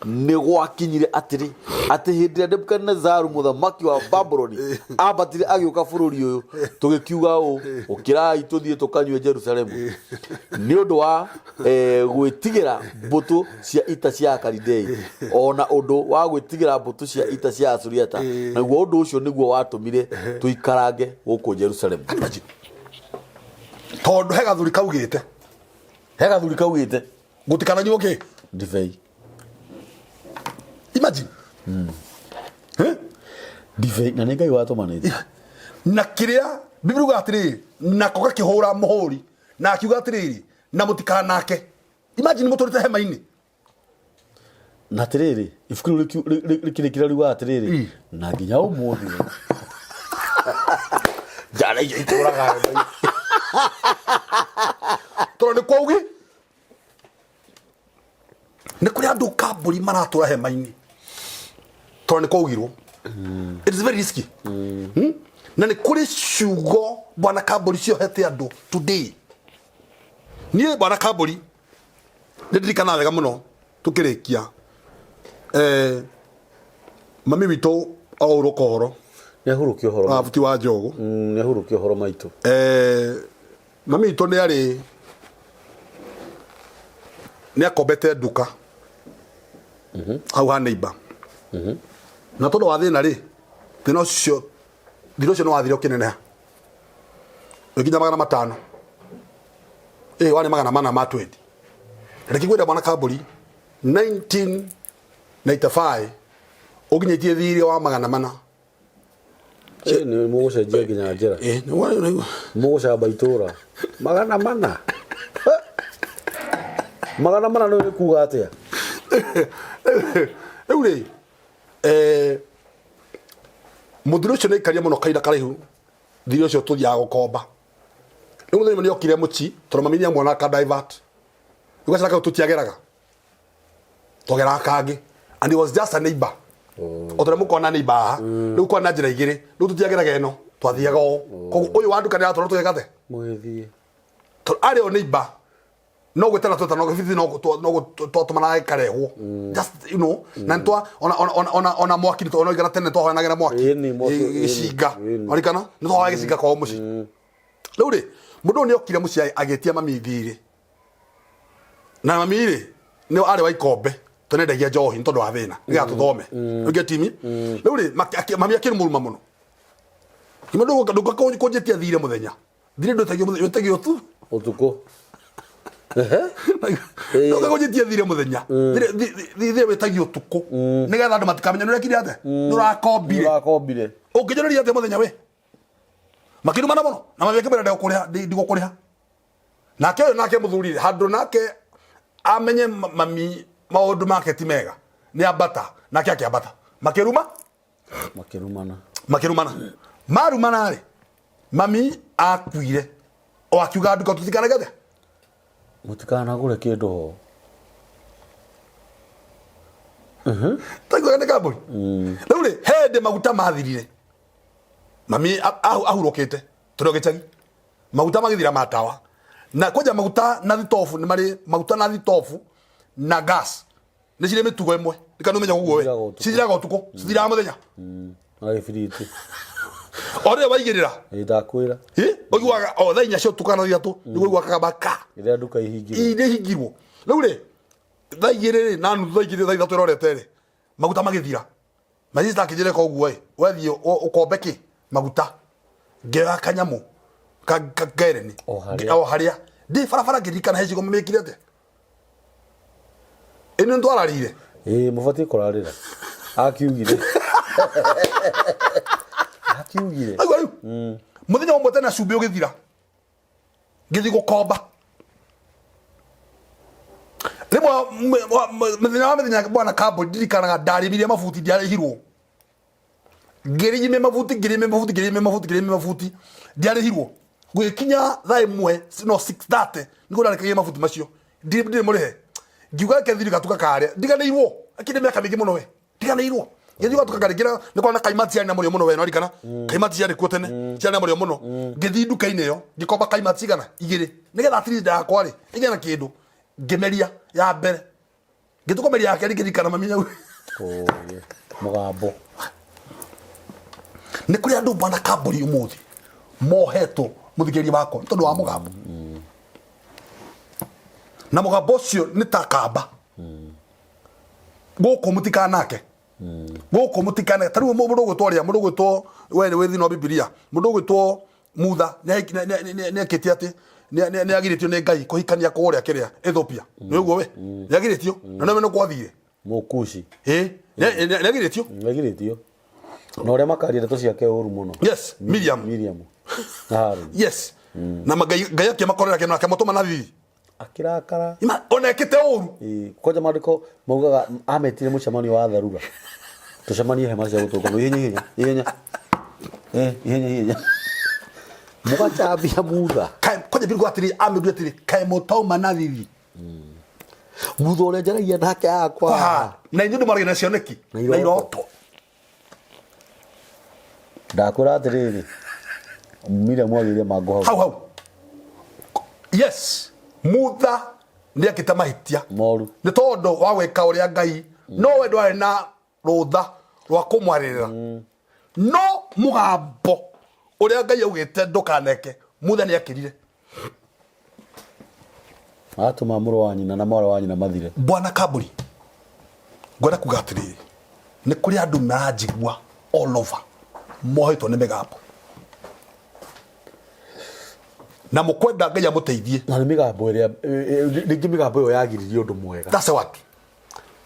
nĩ gwakinyire atĩrĩ, atĩ hĩndĩ ĩrĩa Nebukadinezaru mũthamaki wa Babuloni ambatire agĩũka bũrũri ũyũ, tũgĩkiuga ũũ, 'Ũkĩrai tũthiĩ tũkanyue Jerusalemu, nĩ ũndũ wa gwĩtigĩra mbũtũ cia ita cia Akalidei, o na ũndũ wa gwĩtigĩra mbũtũ cia ita cia Asuriata.' Naguo ũndũ ũcio nĩguo watũmire tũikarange gũkũ Jerusalemu." Can you imagine? Tondũ he gathuri kaugĩte. He gathuri kaugĩte. Gũtikananyuo kĩ? Ndibei. Imagine. Eh? Ndibei, na nĩ Ngai watũmanĩte. Na kĩrĩa Biblia uga atĩrĩrĩ, nako gakĩhũra mũhũri na akiuga atĩrĩrĩ, na mũtikanake. Imagine mũtũrĩte hema-inĩ. Na atĩrĩrĩ, ibuku rĩu rĩkĩrĩkĩra riuga atĩrĩrĩ, na nginya ũmũthĩ ũyũ, njana icio itũraga hema-inĩ. Tondũ nĩ kwaugi nĩ kũrĩ andũ kambũri maratũra hema-inĩ tondũ nĩ kwaugirwo. It is very risky. Na nĩ kũrĩ ciugo, bwana kambũri, ciohete andũ today. Niĩ, bwana kambũri, nĩ ndirikanaga wega mũno tũkĩrĩkia, mami witũ ahurũka ũhoro. Nĩ ahurũkia ũhoro. Wa buti wa njogu. Nĩ ahurũkia ũhoro maitũ. Mami witũ nĩ arĩ nĩ akombete nduka hau ha neighbor, na tondũ wa thĩna rĩ, thĩna ũcio, thirĩ ũcio nĩ wathire ũkĩneneha ũgĩkinya 500, ĩ warĩ 420. Reke ngwĩre, mwana kambũri, 1995 ũkinyĩtie thirĩ wa 400. Nĩ mũgũcenjia nginya njĩra. Nĩguo. Mũgũcamba itũra 400. 400 nĩ kuga atĩa? Rĩu rĩ, mũthuri ũcio nĩ aikaria mũno kahinda karaihu thirĩ ũcio tũthiaga gũkomba. Rĩu mũthenya ũmwe nĩ okire mũci tondũ mami nĩ amuona ka divert. Rĩu gacĩra kau tũtiageraga, twageraga kangĩ, and he was just a neighbor, o tũrĩa mũkona neighbor haha. Rĩu kwana njĩra igĩrĩ, rĩu tũtiageraga ĩno, twathiaga o koguo ũyũ wa nduka nĩ aratwara tũgekate Mũgĩthiĩ. Tondũ arĩ o neighbor. No gwĩtana twetana gĩbiriti no twatũmanaga gĩkarehwo, just na nĩtwa ona mwaki nĩtwa ona igana tene twahoyanagĩra mwaki. Ĩni, mwaki, ĩni, Gĩcinga. Ĩni. Orikana nĩ twahoya gĩcinga kwao mũciĩ. Rĩu rĩ, mũndũ ũyũ nĩ okire mũciĩ agĩtia mami thirĩ, na mami rĩ nĩ arĩ wa ikombe tũnendagia njohi nĩ tondũ wa thĩna nĩgetha tũthome ũngĩ timi. Rĩu rĩ, mami akĩrũmũruma mũno kima ndũka kũnjĩtia thirĩ mũthenya, thirĩ ndwĩtagio mũthenya, wĩtagio tu Ũtukũ. Ndũka kũnjĩtia thirĩ mũthenya. Thirĩ wĩtagio ũtukũ nĩgetha andũ matikamenya nĩ ũrekire atĩa, nĩ ũrakombire. Ũrakombire. Ũngĩnjũrĩria atĩa mũthenya we? Makĩrumana mũno na mami akĩmwĩra ndegũkũrĩha, ndigũkũrĩha. Nake ũyũ nake mũthuri handũ nake amenye mami maũndũ make ti mega, nĩ ambata nake akĩambata, makĩruma. Makĩrumana. Makĩrumana. Marumana rĩ, mami akuire o akiuga nduka tũtikanage. Mũtikanagũre kĩndũ ho. Taiguaga nĩ kambũri. Rĩu rĩ, he hĩndĩ maguta mathirire, mami ahurũkĩte tũrĩ o gĩcagi, maguta magĩthira ma tawa, na kwanja maguta na thitobu nĩ marĩ maguta na thitobu na gas nĩ cirĩ mĩtugo ĩmwe nĩka nĩ ũmenya ũguo we. Cithiraga ũtukũ. Cithiraga ũtukũ, cithiraga mũthenya. Na gĩbiriti. O rĩrĩa waigĩrĩra. Ĩ, ndakwĩra. Ĩ, ũiguaga o thaa 4 cia ũtukũ kana 3 nĩguo ũiguaga kagamba ka. Rĩrĩa nduka ihingirwo. Iria ihingirwo. Rĩu rĩ, thaa 2 rĩ na nuthu, thaa 2, thaa 3 ĩrorete rĩ, maguta magĩthira. Majista akĩnjĩra ĩka ũguo ĩ, wethiĩ ũkombe kĩ maguta, ngĩoya kanyamũ ka ngereni. O harĩa. O harĩa ndĩ barabara ngĩririkana he cigo mĩkire atĩa ĩno nĩtwararĩire. Ĩ, mũbatiĩ kũrarĩra. Akiugire. Akiugire. Aigua rĩu mũthenya ũmwe tena cumbĩ ũgĩthira, ngĩthiĩ gũkomba rĩmwe mũthenya wa mĩthenya. Bwana kambũ, ndirikanaga ndarĩmirie mabuti, ndiarĩhirwo. Ngĩrĩmia mabuti, ngĩrĩmia mabuti, ngĩrĩmia mabuti, ngĩrĩmia mabuti, ndiarĩhirwo. Gũgĩkinya thaa 1, no 6:30 nĩguo ndarĩkagia mabuti macio, ndirĩ mũrĩhe. Ngiuga reke thiĩ gatuka karĩa ndiganĩirwo, akĩrĩ mĩaka mĩingĩ mũno we, ndiganĩirwo. Ngĩthiĩ gatuka karĩa ngĩra nĩ kwana kaimati ciarĩ na mũrĩo mũno we, no kaimati ciarĩ kuo tene, ciarĩ na mũrĩo mũno. Ngĩthiĩ nduka-inĩ ĩyo ngĩkomba kaimati cigana igĩrĩ nĩgetha at least yakwa rĩ ĩgĩe na kĩndũ. Ngĩmeria ya mbere, ngĩtũkomeria ya kerĩ, ngĩririkana mami nyau. Ũũgĩ. Mũgambo. Nĩ kũrĩ andũ, bwana kambũri, ũmũthĩ mohetwo, mũthikĩrĩria wakwa, nĩ tondũ wa mũgambo, na mũgambo ũcio nĩ ta kamba gũkũ mũtikanake, gũkũ mũtikanake. Ta rĩu mũndũ ũgwĩtwo rĩa mũndũ ũgwĩtwo we wĩ thĩinĩ wa Bibilia, mũndũ ũgwĩtwo Mutha nĩ ekĩte atĩ nĩ agirĩtio nĩ Ngai kũhikania kũrĩa kĩrĩa Ethiopia, nĩ ũguo we nĩ agirĩtio na nĩwe nĩ gwathire. Mũkushi. Ĩ, nĩ agirĩtio. Nĩagirĩtio. Na ũrĩa makaria ndeto ciake ũru mũno. Yes, Miriam. Miriam. Na Haruni. Yes, na Ngai akĩmakorera kĩno akĩmũtũma na thithi. Akĩrakara. Ona ekĩte ũru. Ĩĩ, kwanja maandĩko maugaga ametire mũcemanio wa dharura, tũcemanie hema cia gũtũnganwo ihenya ihenya ihenya. Eh, ihenya ihenya mũgacambia Mutha. Kwanja birgo atĩrĩ, amĩrire atĩrĩ, kaĩ mũtauma na thithi? Mutha ũrĩa njaragia nake akwa. Kwa na inyuĩ ndũmaragia na cioneki. Na na iroto. Iroto. Ndakwĩra atĩrĩrĩ, Miriam agĩire mangũ hau. Hau hau, yes, Mutha nĩ ekĩte mahĩtia moru. Nĩ tondũ wa gwĩka ũrĩa Ngai, no we ndwarĩ na rũtha rwa kũmwarĩrĩra, no mũgambo ũrĩa Ngai augĩte ndũkaneke, Mutha nĩ akĩrire. Atũma mũrũ wa nyina na mwarĩ wa nyina mathire. Bwana kamburi, ngwenda kuga atĩrĩrĩ, nĩ kũrĩ andũ maranjigua all over mohetwo nĩ mĩgambo, na mũkwenda Ngai amũteithie. Na nĩ mĩgambo ĩrĩa rĩngĩ mĩgambo ĩyo yagiririe ũndũ mwega. That's what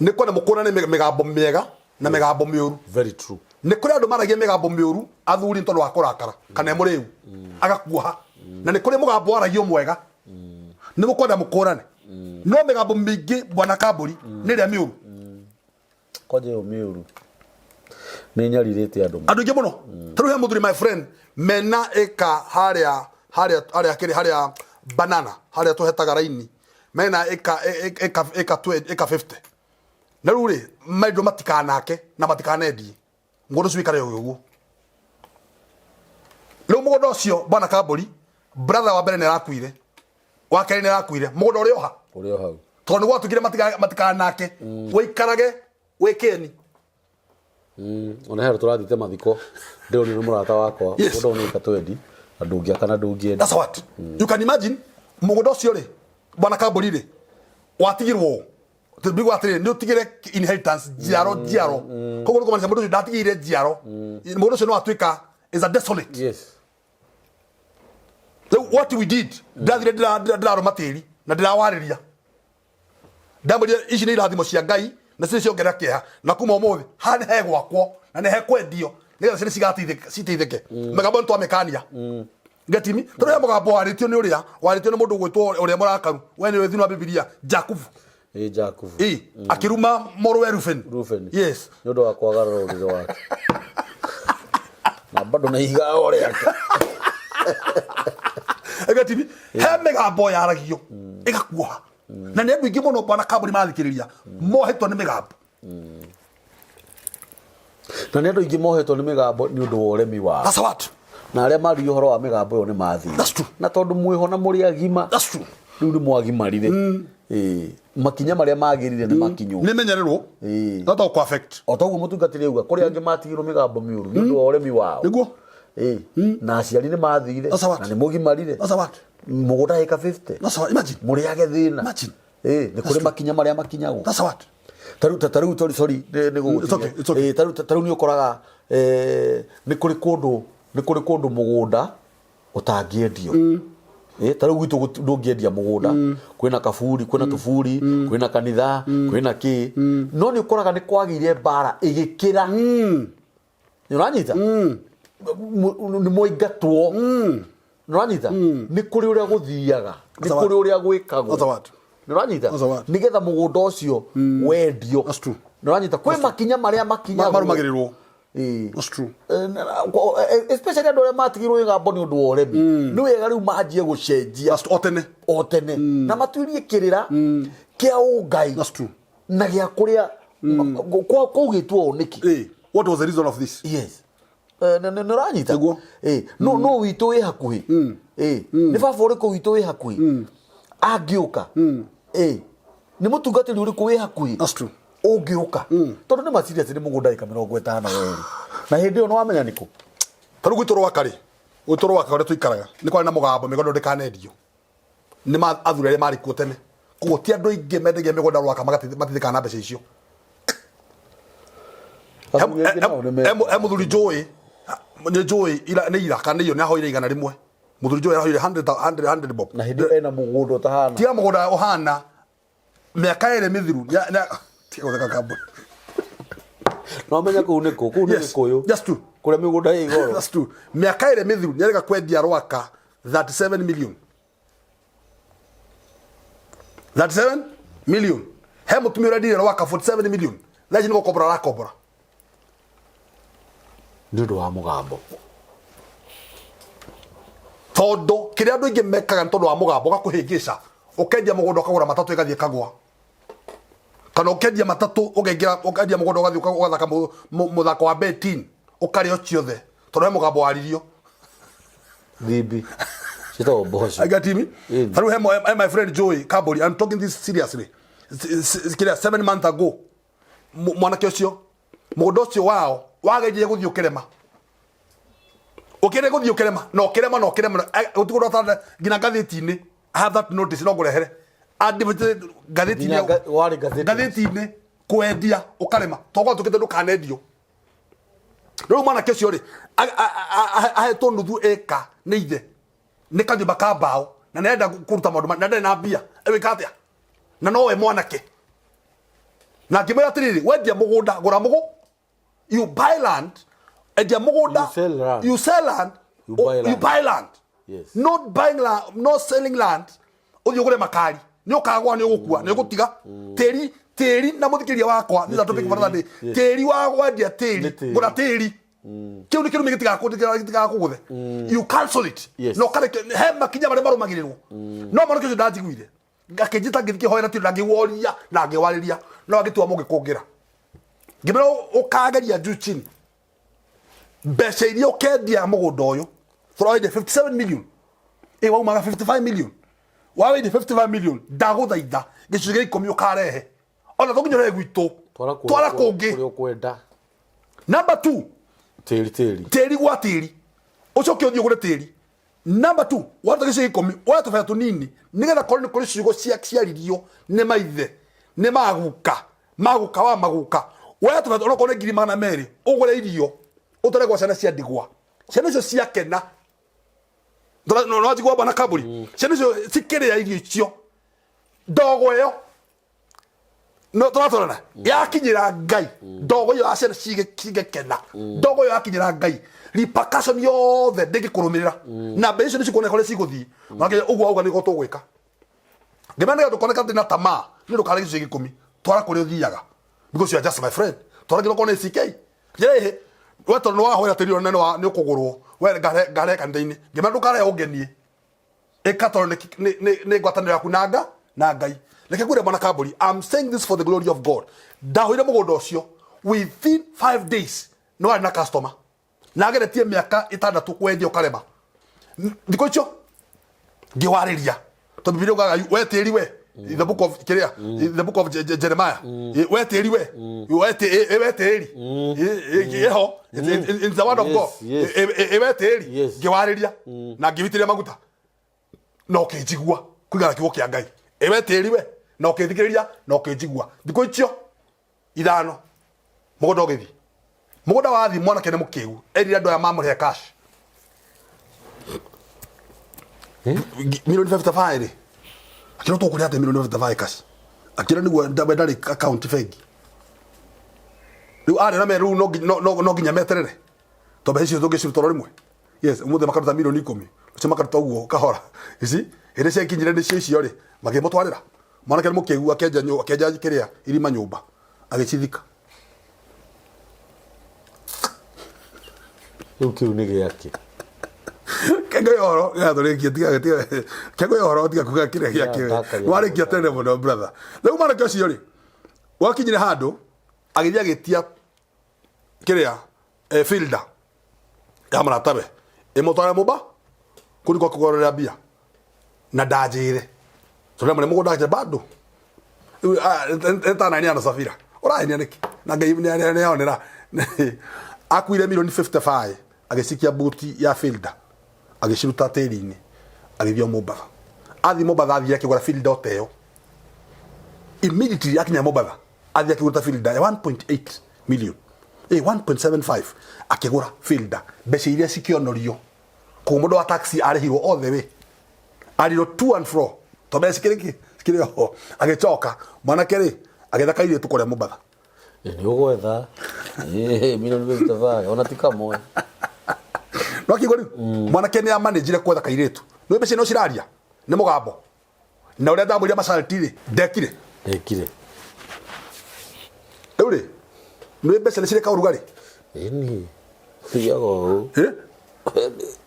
nĩ kwenda mũkũrane mĩgambo mĩega na mĩgambo mĩũru. Very true. Nĩ kũrĩ andũ maragia mĩgambo mĩũru, athuri, nĩ tondũ wa kũrakara kana e mũrĩu agakuoha, na nĩ kũrĩ mũgambo waragio mwega nĩ mũkwenda mũkũrane, no mĩgambo mĩingĩ, bwana kambũri, nĩ ĩrĩa mĩũru. Kwanja ĩyo mĩũru nĩ nyarirĩte andũ. Andũ aingĩ mũno. Ta rĩu he mũthuri, my friend, mena ĩka harĩa harĩa harĩa kĩrĩ harĩa banana harĩa tũhetaga raini, mena ĩka ĩka ĩka ĩka 50, na rĩu rĩ maindo matikanake na matikanendie, mũgũnda ũcio wĩikare ũguo. Rĩu mũgũnda ũcio, bwana kambũri, brother wa mbere nĩ arakuire. Wa kerĩ nĩ arakuire, mũgũnda ũrĩ oha. Ũrĩ o hau. Tondũ nĩ gwatuĩkire matikanake wĩikarage wĩ kĩeni. Ona he handũ tũrathiĩte mathiko, ndĩronio nĩ mũrata wakwa. Mũgũnda ũyũ nĩ ĩka 20 na ndũngĩaka na ndũngĩendia. That's what. You can imagine mũgũnda ũcio rĩ, bwana Kambũri rĩ, watigirwo tũmbigwo atĩrĩ, nĩ ũtigĩre inheritance njiaro njiaro. Koguo nĩ kũmaanisha mũndũ ũcio ndatigĩire njiaro, mũndũ ũcio no atuĩka is a desolate. Rĩu what we did, ndathire ndĩrarũma tĩri na ndĩrawarĩria, ndamwĩrire ici nĩ irathimo cia Ngai na ciĩ ciongerera kĩeha, na kuma ũmũthĩ haha nĩ hegwakwo na nĩ hekwendio nĩgetha ciana citeithĩke. Mĩgambo nĩ twamĩkania getimi, tondũ he mũgambo warĩtio nĩ ũrĩa warĩtio nĩ mũndũ ũgwĩtwo ũrĩa mũrakaru, we nĩ thĩinĩ wa Bibilia, Jakubu. Ĩ, Jakubu. Ĩ, akĩruma mũrũwe Reuben. Reuben. Yes. Nĩ ũndũ wa kwagarara ũrĩrĩ wake na bado na ihiga o rĩake. Getimi, he mĩgambo yaragio ĩgakuoha, na nĩ andũ aingĩ mũno, bwana Kambũri, mathikĩrĩria mohetwo nĩ mĩgambo. Na nĩ andũ aingĩ mohetwo nĩ mĩgambo nĩ ũndũ wa ũremi wao. That's what. Na arĩa maririe ũhoro wa mĩgambo ĩyo nĩ mathire. That's true. Na tondũ mwĩho na mũrĩ agima. That's true. Rĩu nĩ mwagimarire. Ĩĩ. Makinya marĩa magĩrire nĩ makinywo. Nĩ menyererwo. No to kũ affect. O toguo mũtungatĩri auga, kũrĩ angĩ matigirwo mĩgambo mĩũru nĩ ũndũ wa ũremi wao. Nĩguo. Ĩĩ. Na aciari nĩ mathire. That's what. Na nĩ mũgimarire. That's what. Mũgũnda ĩka 50. That's what. Imagine. Mũrĩage thĩna. Imagine. Ĩĩ, nĩ kũrĩ makinya marĩa makinyagwo. That's what. Tarĩu tarĩu sorry, sorry, nĩ It's okay, it's okay. Ĩĩ, tarĩu nĩ ũkoraga nĩ kũrĩ kũndũ, nĩ kũrĩ kũndũ mũgũnda ũtangĩendio. Ĩĩ, tarĩu gwitũ ndũngĩendia mũgũnda, kwĩna kaburi, kwĩna tũburi, kwĩna kanitha, kwĩna kĩ, no nĩ ũkoraga nĩ kwagĩire mbara ĩgĩkĩra. Nĩ ũranyita? Nĩ mwaingatwo. Nĩ ũranyita? Nĩ kũrĩ ũrĩa gũthiaga, nĩ That's kũrĩ ũrĩa gwĩkagwo. That's what. Nĩ ũranyita? That's what. Nĩgetha mũgũnda ũcio wendio. That's true. Nĩ ũranyita? Kwĩ makinya marĩa makinyagwo. Marũmagĩrĩrwo. Ĩĩ. That's true. Especially andũ arĩa matigirwo mĩgambo nĩ ũndũ wa ũremi, nĩ wega rĩu manjie gũcenjia. That's o tene. O tene, na matuirie kĩrĩra kĩa ũngai. That's true. Na gĩa kũrĩa kwaugĩtwo ũũ nĩkĩ. Hey, what was the reason of this? Yes. Nĩ ũranyita? Nĩguo. Ĩĩ. No witũ wĩ hakuhĩ. Ĩĩ. Nĩ baba ũrĩkũ witũ wĩ hakuhĩ angĩũka? Ĩĩ. Nĩ mũtungatĩri ũrĩkũ wĩ hakuhĩ That's true. ũngĩũka? Tondũ nĩ ma serious, nĩ mũgũnda ĩka 50 werĩ, na hĩndĩ ĩyo nĩ wamenya nĩkũ. Ta rĩu gwitũ Rwaka rĩ, gwitũ Rwaka ũrĩa tũikaraga nĩ kwarĩ na mũgambo mĩgũnda ndĩkanendio, nĩ ma athuri arĩa marĩ kuo tene, koguo ti andũ aingĩ mendagia mĩgũnda Rwaka mateithĩkaga na mbeca icio. Athuri aingĩ nao nĩ He mũthuri njũĩ, nĩ njũĩ nĩ ira kana nĩ iyo, nĩ ahoire 100. Mũthuri njũĩ arahoire 100 100 100 bob. Na hĩndĩ ĩyo ena mũgũnda ũtahana. Tiga mũgũnda ũhana, mĩaka 2 mĩthiru tiga gũtheka, Kambũri. No menya kũu nĩkũ, kũu nĩ Yes, Gĩkũyũ. That's true. Kũrĩa mĩgũnda ĩ goro. That's true. Mĩaka 2 mĩthiru nĩ arega kwendia Rwaka 37 million, 37 million. He mũtumia ũrendire Rwaka 47 million, thaa ici nĩ gũkombora arakombora. Nĩ ũndũ wa mũgambo. Tondũ kĩrĩa andũ aingĩ mekaga, nĩ tondũ wa mũgambo ũgakũhĩngĩca, ũkendia mũgũnda ũkagũra matatũ ĩgathiĩ ĩkagũa, kana ũkendia matatũ ũkaingĩra, ũkendia mũgũnda ũgathiĩ ũgathaka mũthako wa betting, ũkarĩo ciothe tondũ he mũgambo waririo. Thimbi ciĩtagwo mboco. I got me. Ĩni. Tarĩu he my friend Joey Kambori, I'm talking this seriously. Kĩrĩa 7 months ago, mwanake ũcio, mũgũnda ũcio wao wageririe gũthiĩ ũkĩrema, ũkĩrĩ gũthiĩ ũkĩrema na ũkĩrema na ũkĩrema, gũtirĩ ũndũ nginya ngathĩti-inĩ. I have that notice, no ngũrehere ngathĩti-inĩ. Nginya warĩ ngathĩti. Ngathĩti-inĩ kwendia ũkarema tondũ gwatuĩkĩte ndũkanendio. Rĩu mwanake ũcio rĩ, ahetwo nuthu ĩka nĩ ithe, nĩ kanyũmba ka mbaũ, na nĩarenda kũruta maũndũ na ndarĩ na mbia, ewĩka atĩa? Na nowe mwanake, na ngĩmwĩra atĩrĩrĩ, wendia mũgũnda, gũra mũgũ, you buy land, endia mũgũnda. You sell land. You sell land. You buy You land. buy land. Yes. Not buying land, not selling land ũthiĩ ũgũre makari, nĩ ũkagwa, nĩ ũgũkua, nĩ ũgũtiga tĩri, tĩri. Na mũthikĩria wakwa, nĩ topic for another day. Yes. Tĩri wa wendia tĩri, Nĩ tĩri. gũra tĩri. Kĩu nĩ kĩrumi gĩtigakũgũthe, you cancel it. Yes. Na ũkareke he makinya marĩa marũmagĩrĩrwo. No mwanake ũcio ndanjiguire, akĩnjĩta, ngĩthiĩ kĩhoera tĩri na ngĩworia na ngĩwarĩria, no agĩtua mũgĩkũngĩra. Ngĩmwĩra ũkageria juu chini, mbeca iria ũkendia mũgũnda ũyũ, tũrawendia 57 million, ĩ waumaga 55 million. Wawini 55 million, ndagũthaitha gĩcunjĩ gĩa ikũmi ũkarehe, ona to nginya ũrehe gwitũ, twara kũngĩ. Kũrĩa ũkwenda. Number 2. Tĩri, tĩri. Tĩri gwa tĩri, ũcoke ũthiĩ ũgũre tĩri. Number 2, waruta gĩcunjĩ gĩa ikũmi, woe tũbetha tũnini, nĩgetha korwo nĩ kũrĩ ciugo ciaririo nĩ maithe, nĩ maguka, maguka wa maguka, woe tũbetha onokorwo nĩ 200,000, ũgũre irio, ũtware gwa ciana cia ndigwa. Ciana icio ciakena, no njigua bwana kaburi, ciana icio cikĩrĩa irio icio, ndogo ĩyo no tũratwarana yakinyĩra Ngai. Ndogo ĩyo ya ciana cigĩkena, ndogo ĩyo yakinyĩra Ngai, repercussion yothe ndĩngĩkũrũmĩrĩra, na mbeca icio nĩcikuoneka ũrĩa cigũthiĩ. Make ũguo auga nĩguo tũgwĩka. Ngĩmera nĩgetha ndũkoneka ndĩ na tamaa, nĩ ndũkarege gĩcunjĩ gĩa ikũmi, twara kũrĩa ũthiaga, because you are just my friend. Twara nginya okorwo nĩ CK njĩra ĩhĩ we, tondũ nĩwahoera tĩri ũrĩa nĩ ũkũgũrwo we, ngarehe kanitha-inĩ. Ngĩmera ndũkarehe ũngenie, ĩka tondũ nĩ ngwatanĩro yaku na Ngai. Reke ngwĩre, bwana Kambũri, I'm saying this for the glory of God. Ndahoire mũgũnda ũcio, within 5 days nĩ warĩ na customer, na ageretie mĩaka 6 kwendia ũkarema. Thikũ icio ngĩwarĩria, tondũ Bibilia ugaga we tĩri we, in the book of kĩrĩa, in the book of Jeremiah, we tĩri we, we we tĩri ĩho. It's the word of God. We tĩri. Ngĩwarĩria na ngĩwitĩrĩria maguta na ũkĩnjigua kũringana na kiugo kĩa Ngai. Ĩwe tĩri we, na ũkĩthikĩrĩria na ũkĩnjigua. Thikũ icio 5 mũgũnda ũgĩthiĩ, mũgũnda wathiĩ, mwanake nĩ mũkĩgu, erire andũ aya mamũrĩhe cash milioni 55 rĩ. Akĩra tũkũrĩa atĩ milioni 55 cash? Akĩra nĩguo ndarĩ account bengi rĩu arĩ na me rĩu no nginya meterere, tondũ mbeca icio tũngĩciruta oro rĩmwe, yes, ũmũthĩ makaruta milioni 10, ũcio makaruta ũguo kahora. Ici hĩndĩ ciakinyire nĩcio icio rĩ, makĩmũtwarĩra. Mwanake nĩ mũkĩgu, akĩenja kĩrĩa irima nyũmba, agĩcithika. Rĩu kĩu nĩ gĩake. Kengo ya ũhoro gatũrĩkie, tiga tiga kengo ya ũhoro, tiga kuga kĩrĩa gĩake. Ndakaria. Warĩkia tene mũno, brother. Rĩu mwanake ũcio rĩ, wakinyire handũ agĩthiĩ agĩtia kĩrĩa fielder ya mũratawe ĩmũtware mũba kũu nĩkuo kũgororera mbia, na ndanjĩre tondũ mũrĩ mũgũnda ake bado. Rĩu tanania na Safira ũrahenia nĩkĩ? Na Ngai nĩonera akuire milioni 55, agĩcikia buti ya fielder, agĩciruta tĩri-inĩ, agĩthiĩ o Mombatha. Athiĩ Mombatha, athiĩ akĩgũra fielder o ta ĩyo. Immediately akinya Mombatha, athiĩ akĩgũra fielder ya 1.8 million, 1.75, akĩgũra fielder. Mbeca iria cikĩonorio koguo mũndũ wa taxi arĩhirwo all the way, arĩrwo to and fro, tondũ mbeca cikĩrĩ kĩ cikĩrĩ oho. Agĩcoka mwanake rĩ, agĩetha kairĩtu kũrĩa Mombatha. Nĩ ũgwetha milioni 55 ona ti kamwe. No kiugo rĩu mwanake nĩ amanĩnjire kwetha kairĩtu, nĩ mbeca no ciraria nĩ mũgambo na ũrĩa ndamwĩria macarti rĩ, ndekire. Ndekire. Rĩu rĩ, nĩ mbeca nĩ cirĩ kaũrugarĩ. Ĩni thiaga ũũ.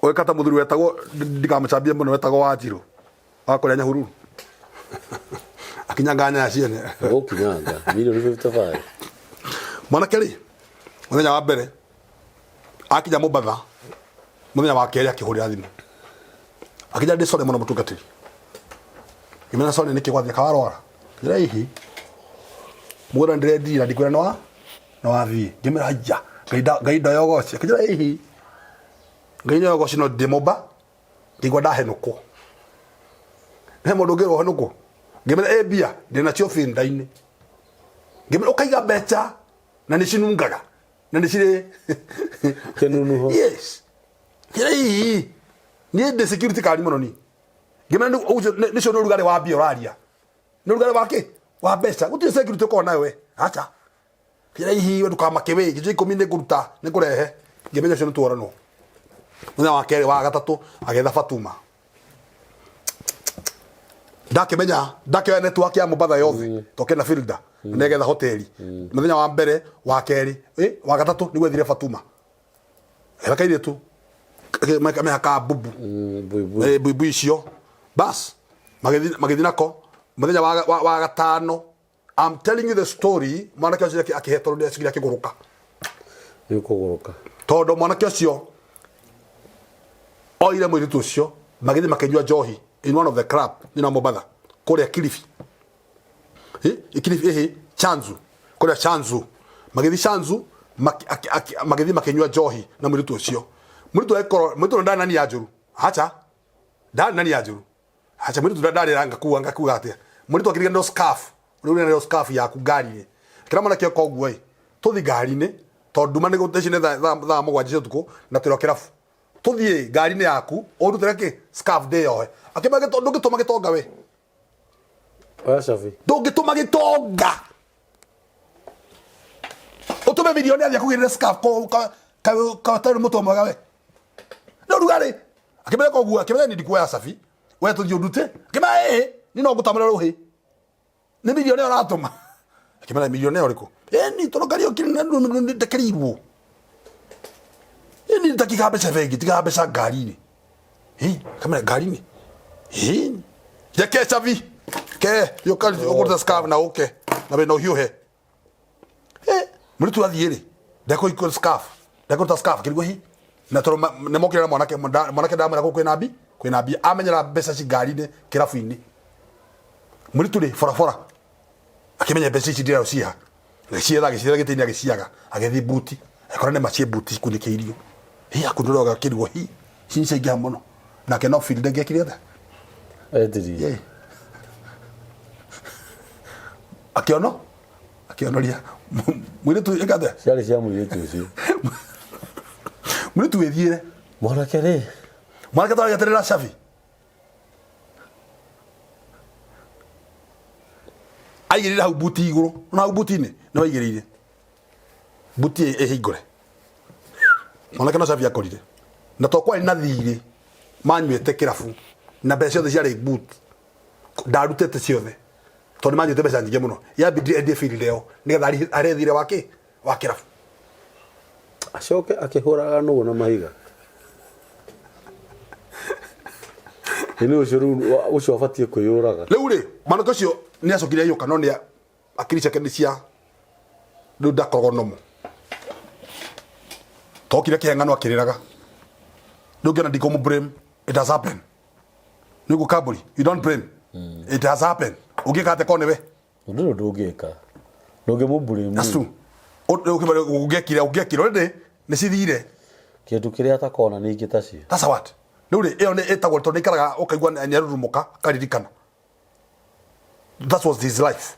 Ũgĩka ta mũthuri wetagwo, ndikamũcambie mũno, wetagwo Wanjirũ wa kũrĩa Nyahururu, akinyanga nyanya ciene. Gũkinyanga milioni 55. Mwanake rĩ, mũthenya wa mbere akinya Mombatha, mũthenya wa kerĩ akĩhũrĩra thimũ, akĩnjĩra ndĩ sorry mũno mũtungatĩri. Ngĩmera sorry nĩkĩ? Gwathiĩ kawarwara? Njĩra ihi mũgũnda ndĩrendirie na ndikwĩra nĩ wathiĩ. Ngĩmera haiya, Ngai ndoyogoci. Akĩnjĩra ihi Ngai nĩogoci, no ndĩ Momba ngĩigua ndahenũkwo he mũndũ ũngĩrwo henũkwo. Ngĩmera ĩ mbia ndĩ nacio binda-inĩ. Ngĩmera ũkaiga mbeca na nĩ cinungaga na nĩ cirĩ Kĩnunuho. Yes, kĩrĩa hihi niĩ ndĩ security kari mũno ni. Ngĩmera ũcio nĩcio nĩ ũrugarĩ wa mbia ũraria, nĩ ũrugarĩ wa kĩ wa mbeca, gũtirĩ security ũkoragwo nayo we, acha. Kĩrĩa hihi we ndũkamake, wĩ gĩcunjĩ 10 nĩ ngũruta, nĩ ngũrehe. Ngĩmenya ũcio nĩ tuoranwo. Mũthenya wa kerĩ, wa gatatũ, agĩetha Fatuma. Ndakĩmenya ndakĩoya network ya Mombatha yothe toke na filda negetha hoteli. Mũthenya wa mbere, wa kerĩ, wa gatatũ nĩguo ethire Fatuma ega kairĩtu mehaka bubu. Buibui. Buibui icio bas magĩthiĩ nako. Mũthenya wa gatano, I'm telling you the story, mwanake ũcio akĩhe tondũ nĩacigire akĩgũrũka. Nĩ ũkũgũrũka. Tondũ mwanake ũcio oire mũirĩtu ũcio, magĩthiĩ makĩnyua njohi. In one of the club thĩinĩ wa Mombatha kũrĩa Kilifi. Kilifi ĩhĩ Chanzu, kũrĩa Chanzu magĩthiĩ Chanzu, magĩthiĩ makĩnyua njohi na mũirĩtu ũcio. Mũirĩtu agĩkorwo mũirĩtu ndarĩ na nia njũru, acha, ndarĩ na nia njũru, acha. Mũirĩtu ndarĩ ngakuga atĩa, mũirĩtu akĩriganĩrwo scarf, rĩu nĩrĩo scarf yaku ngari-inĩ. Kĩra mwanake oka ũguo ĩ, tũthi ngari-inĩ tondũ nduma nĩ ici nĩ thaa 7 cia ũtukũ na tũrĩ o kĩrabu, tũthiĩ ngari-inĩ yaku ũndutĩre kĩ scarf ndĩyohe. Akĩmwĩra, "Ndũngĩtũma gĩtonga we." Oya cabi. Ndũngĩtũma gĩtonga ũtũme milioni athiĩ akũgĩrĩre scarf katarĩ mũtwe mwega we nĩ ũrugarĩ. Akĩmwĩra koguo, akĩmwĩra, "Ni ndikuoya cabi, we tũthiĩ ũndute." Akĩmwĩra, "Ĩĩ, niĩ no ngũtamũre rũhĩ, nĩ milioni ũratũma." Akĩmwĩra, "Milioni ũrĩkũ?" "Ĩni tondũ Kariũki ndekereirwo ĩni ndakiga mbeca bengi, tigaga mbeca ngari-inĩ." Kamera ngari-inĩ. Reke cabi ke yũka ũgũrĩte scarf na ũke na wĩna ũhiũhe. Mũirĩtu athiĩ rĩ, ndekũhingũra scarf, ndekũruta scarf, kĩrigwo hi na tondũ nĩ mokire na mwanake, mwanake ndamwĩra gũkũ kwĩna mbi, kwĩna mbia, amenyera mbeca ci ngari-inĩ kĩrabu-inĩ. Mũirĩtu rĩ, borabora akĩmenya mbeca ici ndĩra ciha, agĩcietha, agĩcietha gĩtĩ-inĩ, agĩciaga, agĩthiĩ buti, agĩkora nĩ ma ciĩ buti cikunĩkĩirio. Hi, akunũra agakĩrigwo, hi, ici nĩ ciaingĩha mũno. Nake no field angĩekire atĩa? Endirie. Yeah. Akĩono akĩonoria mũirĩtu ĩka atĩa? Ciarĩ cia mũirĩtu ũcio. Mũirĩtu wĩthiĩre. Mwanake rĩ. Mwanake twarĩgeterera cabi aigĩrĩire hau buti igũrũ, na hau buti-inĩ nĩ waigĩrĩire buti ĩhingũre. Mwanake no cabi akorire, na to kwarĩ na thirĩ manyuĩte kĩrabu na mbeca ciothe ciarĩ buti, ndarutĩte ciothe tondũ nĩ manyuĩte mbeca nyingĩ mũno, yambindire endie field ĩyo nĩgetha arĩhe thirĩ wa kĩ wa kĩrabu. Acoke akĩhũraga nũgũ na mahiga. Ĩ nĩ ũcio rĩu ũcio abatiĩ kwĩyũraga. Rĩu rĩ, mwanake ũcio nĩ acokire agĩũka, no nĩ akiri ciake nĩ cia rĩu, ndakoragwo nomo tokire kĩheng'ano akĩrĩraga. Rĩu ngĩona ndikũmũ blame, it has happened. Nĩguo kambũri, you don't blame, it has happened. Ũngĩka atĩa korwo nĩwe? Ndũrĩ ũndũ ũngĩka. Ndũngĩmũ blame. That's true. Ũngĩekire, ũngĩekire already nĩ cithire. Kĩndũ kĩrĩa atakona nĩ ingĩ tacio. That's what. Rĩu rĩ, ĩyo nĩ ĩtagwo tondũ nĩ ikaraga ũkaigua nĩ arurumũka akaririkana. That was his life.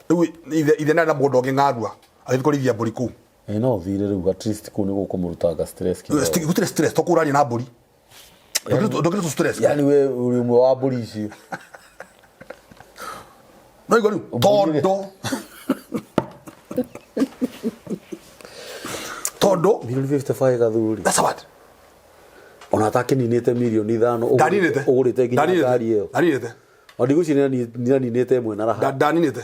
Rĩu ithe nĩ arĩ na mũgũnda ũngĩ ng'arua, agĩthiĩ kũrĩithia mbũri kũu. Ĩ no thire rĩu, at least kũu nĩ gũkũmũrutanga stress kidogo. Gũtirĩ stress, to kũu ũraria na mbũri. Ndũkĩrĩ stress. Yani we ũrĩ ũmwe wa mbũri icio. No igua rĩu Mbũri ĩrĩa- tondũ Milioni 55 gathuri. That's what. Ona atakĩninĩte milioni 5 Ndaninĩte. ũgũrĩte nginya Ndaninĩte. ngari ĩyo. Ndaninĩte. Ona ndigwĩciria nĩaninĩte ĩmwe na raha. Ndaninĩte.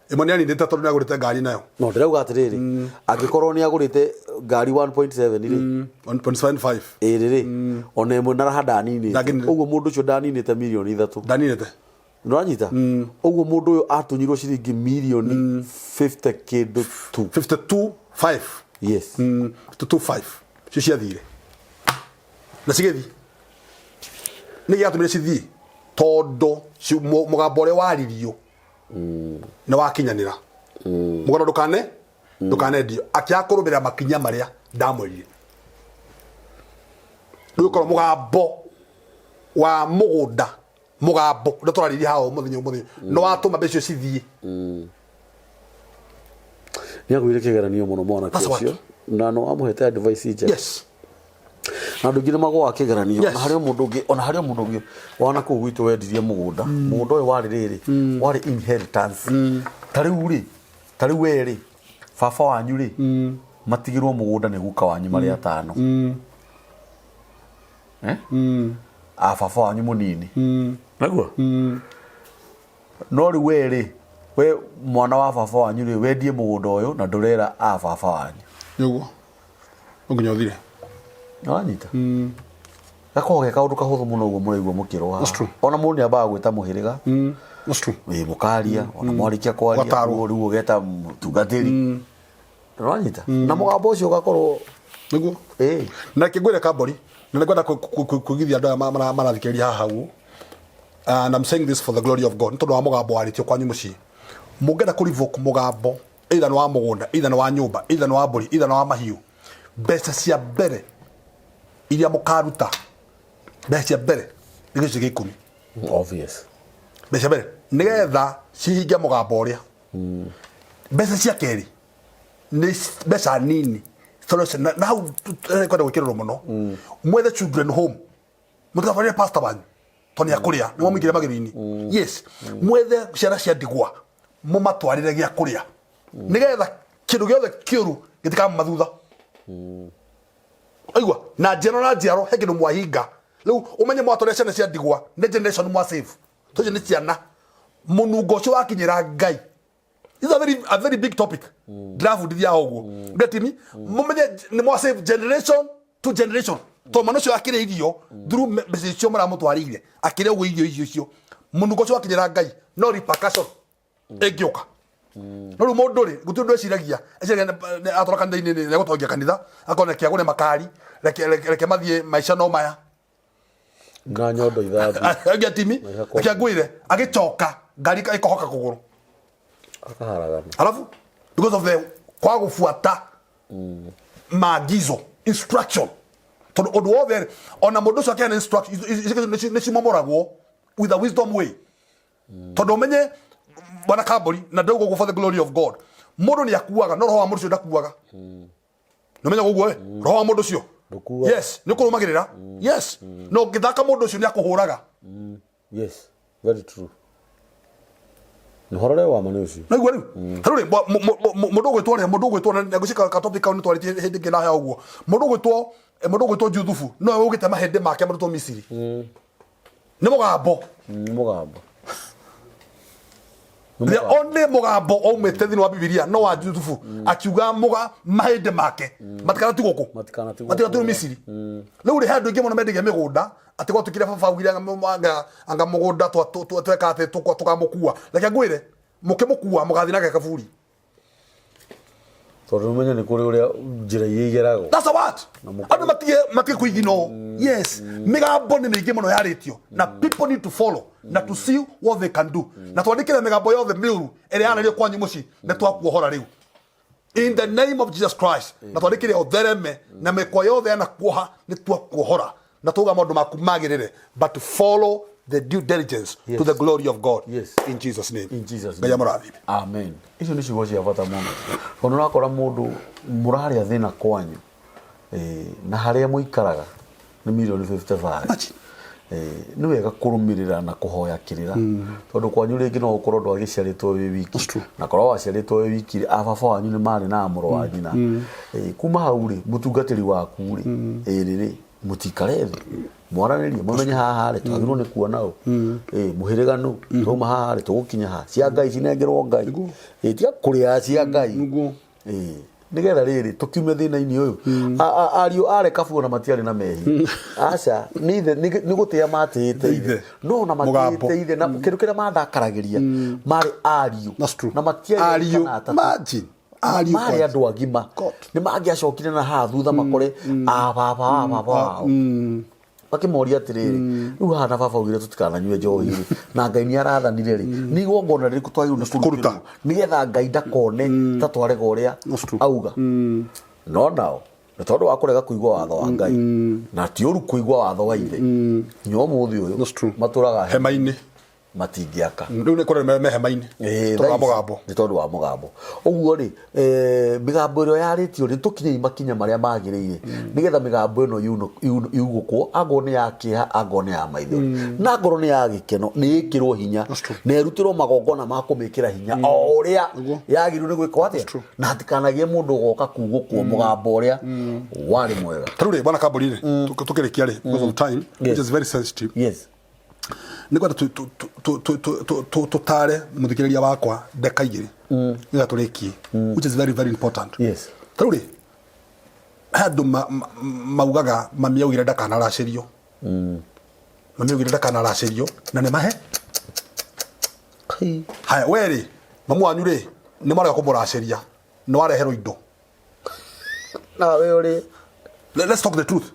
Ĩmwe nĩaninĩte tondũ nĩagũrĩte ngari nayo. No ndĩrauga atĩrĩrĩ, angĩkorwo nĩ agũrĩte ngari 1.7 rĩ, 1.75. Ĩrĩ rĩ, ona ĩmwe na raha ndaninĩte. Ndaninĩte. Ũguo mũndũ ũcio ndaninĩte milioni 3. Ndaninĩte. Nĩwanyita ũguo mũndũ ũyũ atunyirwo ciringi milioni 50 kĩndũ tu. 52.5. Yes. 52.5 cio ciathire na cigĩthiĩ. Nĩ gĩatũmire cithiĩ tondũ mũgambo ũrĩa waririo nĩ wakinyanĩra. Mũgano ndũkane ndũkanendio, akĩaga kũrũmĩrĩra makinya marĩa ndamwĩrire. Rĩu ũkorwo mũgambo wa mũgũnda, mũgambo ũrĩa tũraririe haha ũmũthĩ ũmũthĩ nĩ watũma mbeca icio cithiĩ. Nĩ agũire kĩgeranio mũno mwanake That's what. ũcio, na no amũhete advice njega. Na andũ aingĩ nĩ magũaga kĩgeranio. Ona harĩ o mũndũ ũngĩ, ona harĩ o mũndũ ũngĩ wana kũu gwitũ wendirie mũgũnda. Mũgũnda ũyũ warĩ rĩrĩ, warĩ inheritance. Ta rĩu rĩ, ta rĩu we rĩ, baba wanyu rĩ, matigĩrwo mũgũnda nĩ guka wanyu marĩ atano. Eh? A baba wanyu mũnini. Naguo? No rĩu we rĩ, we mwana wa baba wanyu rĩ, wendie mũgũnda ũyũ na ndũrera a baba wanyu. Nĩguo no nginya ũthire. Nĩwanyita? Gakoragwo ge kaũndũ kahũthũ mũno ũguo mũraigua mũkĩrũa. That's true. Ona mũndũ nĩ ambaga gwĩta mũhĩrĩga. That's true. Ĩ mũkaria, ona mwarĩkia kwaria, Ũgatarwo. rĩu ũgeta mũtungatĩri. Nĩwanyita? Na mũgambo ũcio ũgakorwo Nĩguo. Ĩ. Na kĩngwĩre kambori, na nĩngwenda kũigithia andũ aya marathikĩrĩria haha ũguo. And I'm saying this for the glory of God, nĩ tondũ wa mũgambo warĩtio kwanyu mũciĩ. Mũngĩenda kũ revoke mũgambo, either nĩ wa mũgũnda, either nĩ wa nyũmba, either nĩ wa mbũri, either nĩ wa mahiũ, mbeca cia mbere iria mũkaruta, mbeca cia mbere nĩ gĩcunjĩ gĩa ikũmi. Obvious. Mbeca cia mbere nĩgetha cihinge mũgambo ũrĩa. Mbeca cia kerĩ nĩ mbeca nini tondũ na hau kwenda gwĩkĩrĩrwo mũno. Mwethe children home, mũtigabarĩre pastor wanyu tondũ nĩ akũrĩa nĩ mwamũingĩria magĩrĩ-inĩ. Yes, mwethe ciana cia ndigwa, mũmatwarĩre gĩa kũrĩa, nĩgetha kĩndũ gĩothe kĩũru gĩtikamuma thutha. Aigua, na njiaro na njiaro he kĩndũ mwahinga. Rĩu ũmenye mwatwarĩra ciana cia ndigwa nĩ generation mwa save, tũcio nĩ ciana mũnungo ũcio wakinyĩra Ngai. This is a very big topic. Ndĩrabundithia o ũguo. Get me? Mũmenye nĩ mwa save generation to generation. Tondũ mwana ũcio akĩrĩa irio through mbeca icio mũramũtwarĩire, akĩrĩa ũguo irio icio icio, mũnungo ũcio wakinyĩra Ngai, no repercussion ĩngĩũka. No rĩu mũndũ rĩ, gũtirĩ ũndũ eciragia. Eciragia atwara kanitha-inĩ nĩ egũtongia kanitha, akona reke agũre makari, reke mathiĩ maica no maya. Na nyondo ithambio. Get me? Maica kwa- Reke ngwĩre, agĩcoka ngari ĩkohoka kũgũrũ. Akaharagana. Alafu because of the kwa gufuata maagizo, instruction, tondu undu wothe ona mundu ucio akiana instruction nĩ cimomoragwo with a wisdom way, tondu umenye bwana Kambori, na ndauga ũguo for the glory of God, mundu nĩ akuaga no roho wa mundu ũcio ndakuaga. Nĩ ũmenyaga ũguo we, roho wa mundu ũcio Ndũkuaga. Yes, nĩ ũkũrũmagĩrĩra. Yes, na ũngĩthaka mundu ũcio nĩ akũhũraga. Yes, very true. Ũhoro ũrĩa wa ma nĩ ũcio. Naigua rĩu rĩu rĩ, mũndũ ũgwĩtwo rĩ, mũndũ ũgwĩtwo na ngwĩciria ka topic kau nĩ twarĩtie hĩndĩ ĩngĩ na hea ũguo, mũndũ ũgwĩtwo Juthubu nowe ũgĩte mahĩndĩ make marutwo Misiri nĩ mũgambo. Nĩ mũgambo. Nĩ The mũgambo. only mũgambo waumĩte thĩinĩ wa Bibilia no wa Juthubu akiuga mũga mahĩndĩ make matikanatigwo kũ? Matikanatigwo Matikanatigwo kũrĩa. Misiri. Rĩu rĩ, he andũ aingĩ mũno mendagia mĩgũnda atĩ gwatuĩkire baba augire anga mũgũnda tweka atĩ tũkamũkua. Reke ngwĩre, mũkĩmũkua mũgathiĩ nake kaburi. Tondũ ũmenye nĩ kũrĩ ũrĩa njĩra iria igeragwo. That's a what? Na Andũ matige kũigino. Yes, mĩgambo nĩ mĩingĩ mũno yarĩtio na people need to follow na to see what they can do. Na twandĩkĩre mĩgambo yothe mĩũru ĩrĩa yanario kwanyu mũciĩ, nĩ twakuohora rĩu in the name of Jesus Christ. Na twandĩkĩre ũthereme na mĩkwa yothe yanakuoha, nĩ twakuohora na tuga maũndũ maku magĩrĩre, but follow the due diligence to the glory of God. In Jesus' name. In Jesus' Ngai name. amũrathime. Amen. Icio nĩ ciugo cia bata mũno, tondũ ũrakora mũndũ mũrarĩa thĩna kwanyu, na harĩa mũikaraga nĩ mirioni 55. Imagine. Nĩ wega kũrũmĩrĩra na kũhoya kĩrĩra, tondũ kwanyu rĩngĩ no ũkorwo ndwagĩciarĩtwo wĩ wiki. That's true. Na korwo waciarĩtwo wĩ wiki rĩ, ababa wanyu nĩ marĩ na mũrũ wa nyina. Kuma hau rĩ, mũtungatĩri waku rĩ, ĩrĩ rĩ, mũtikare thĩ mwaranĩrie, mũmenye haha rĩ twagĩrĩirwo nĩ kuona ũ. Mũhĩrĩga nũ twauma haha rĩ, tũgũkinya ha, cia Ngai cinengerwo Ngai. Tiga kũrĩa cia Ngai. Nĩguo. Nĩgetha rĩrĩ tũkiume thĩna-inĩ ũyũ. Ariũ a Rekabu ona matiarĩ na mehia, aca, nĩ ithe, nĩ gũtĩa matĩĩte ithe. Ithe. No ona Mũgambo. matĩĩte ithe na kĩndũ kĩrĩa mathakaragĩria marĩ ariũ. That's true. Na matiarĩ Ariũ. kana atatũ. Imagine. Ariũ Marĩ kwanza. andũ agima. God. Nĩ mangĩacokire na haha thutha makore ababa wa baba wao, makĩmoria atĩrĩrĩ, rĩu haha na baba augire tũtikananyue njohi rĩ, na Ngai nĩ arathanire rĩ, nĩ igongona rĩrĩkũ twagĩrĩirwo nĩ Kũruta. kũrutĩrwo nĩgetha Ngai ndakone ta twarega ũrĩa That's true. auga? No nao nĩ tondũ wa kũrega kũigua watho wa Ngai, na ti ũru kũigua watho wa ithe, nginya ũmũthĩ ũyũ That's true. matũraga hema-inĩ. Matingĩaka. Rĩu nĩ kũrĩa me hema-inĩ tondũ wa thaa ici mũgambo. Nĩ tondũ wa mũgambo ũguo rĩ, mĩgambo ĩrĩa yarĩtio rĩ, tũkinyei makinya marĩa magĩrĩire nĩgetha mĩgambo ĩno yugũkwo, angorwo nĩ ya kĩeha, angorwo nĩ ya maithori, na angorwo nĩ ya gĩkeno, nĩ ĩkĩrwo hinya That's true. na ĩrutĩrwo magongona ma kũmĩkĩra hinya o ũrĩa Nĩguo. yagĩrĩirwo nĩ gwĩkwo atĩa, true. na hatikanagie mũndũ ũgoka kugũkwo mũgambo ũrĩa warĩ mwega. Tarĩu rĩ, bwana Kambũri rĩ, tũkĩrĩkia rĩ, because of time, which is very sensitive, nĩ kwenda tũtare mũthikĩrĩria wakwa ndeka igĩrĩ nĩgetha tũrĩkie, which is very very important. Tarĩu rĩ, he andũ maugaga mami augire ndakanaracĩrio, mami augire ndakanaracĩrio, na nĩ mahe. Kai. Haya, we rĩ, mamu wanyu rĩ, nĩ mwarega kũmũracĩria, nĩ wareherwo indo. Nawe ũrĩ Let's talk the truth.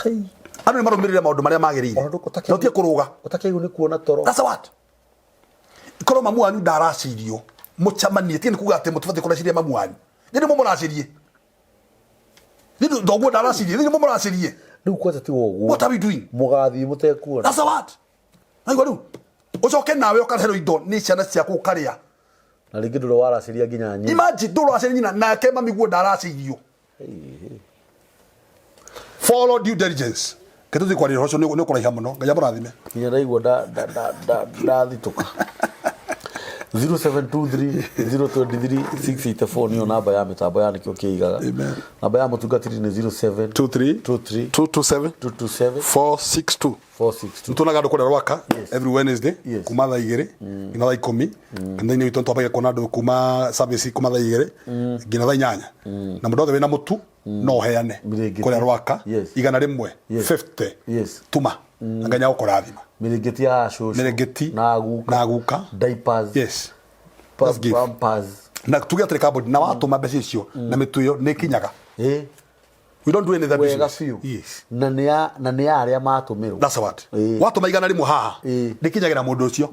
Kai. Andũ nĩ marũmĩrĩre maũndũ marĩa magĩrĩire. Ona ndũ- Na ũtige kũrũga. Ũtakĩaigwo nĩ kuona toro. That's what. Korwo mamu wanyu ndaracirio mũcemanie tiga nĩ kuga atĩ mũtibatiĩ kũraciria mamu wanyu. Nĩ nĩ mũmũracirie. Nĩ thoguo ndaracirie, nĩ mũmũracirie. Rĩu kwanja tiga ũguo. What are we doing? Mũgathiĩ mũtekuona. That's what. Naigua rĩu. Ũcoke nawe ũkareherwo indo nĩ ciana ciaku ũkarĩa. Na rĩngĩ ndũrĩ waraciria nginya nyina. Imagine ndũraciria nyina nake mami guo ndaracirio. Follow due diligence. Ke tũthiĩ kwaria ũhoro ũcio nĩ ũkũraiha mũno. Ngai amũrathime. Nginya ndaigua ndathitũka. 0723 023 684 nĩyo namba ya mĩtambo ya nĩkĩo kĩigaga. Amen. Namba ya mũtungatĩri nĩ 07 23 23 227 227 462. 462. Nĩtuonaga andũ kũrĩa Rwaka Yes. every Wednesday Yes. kuma thaa igĩrĩ nginya thaa ikũmi. Kanitha-inĩ witũ nĩtwambagia kuona andũ kuma service kuma thaa igĩrĩ nginya thaa inyanya. Na mũndũ wothe wĩna mũtu no ũheane Mĩrĩngĩti. kũrĩa Rwaka Yes. 100 Yes. 50 Yes. tuma na Ngai nĩagũkũrathima. Mĩrĩngĩti ya cũcũ. Mĩrĩngĩti Na guka. na guka. Diapers. Yes. Just give. Pampers. Na tuge atĩrĩ kambuni na watũma mbeca icio na mĩtu ĩyo nĩ ĩkinyaga. Ĩ. We don't do any other Wega business. biũ. Yes. Na nĩ ya na nĩ ya arĩa matũmĩrwo. That's what. Ĩ. Watũma 100 haha Ĩ. nĩkinyagĩra mũndũ ũcio.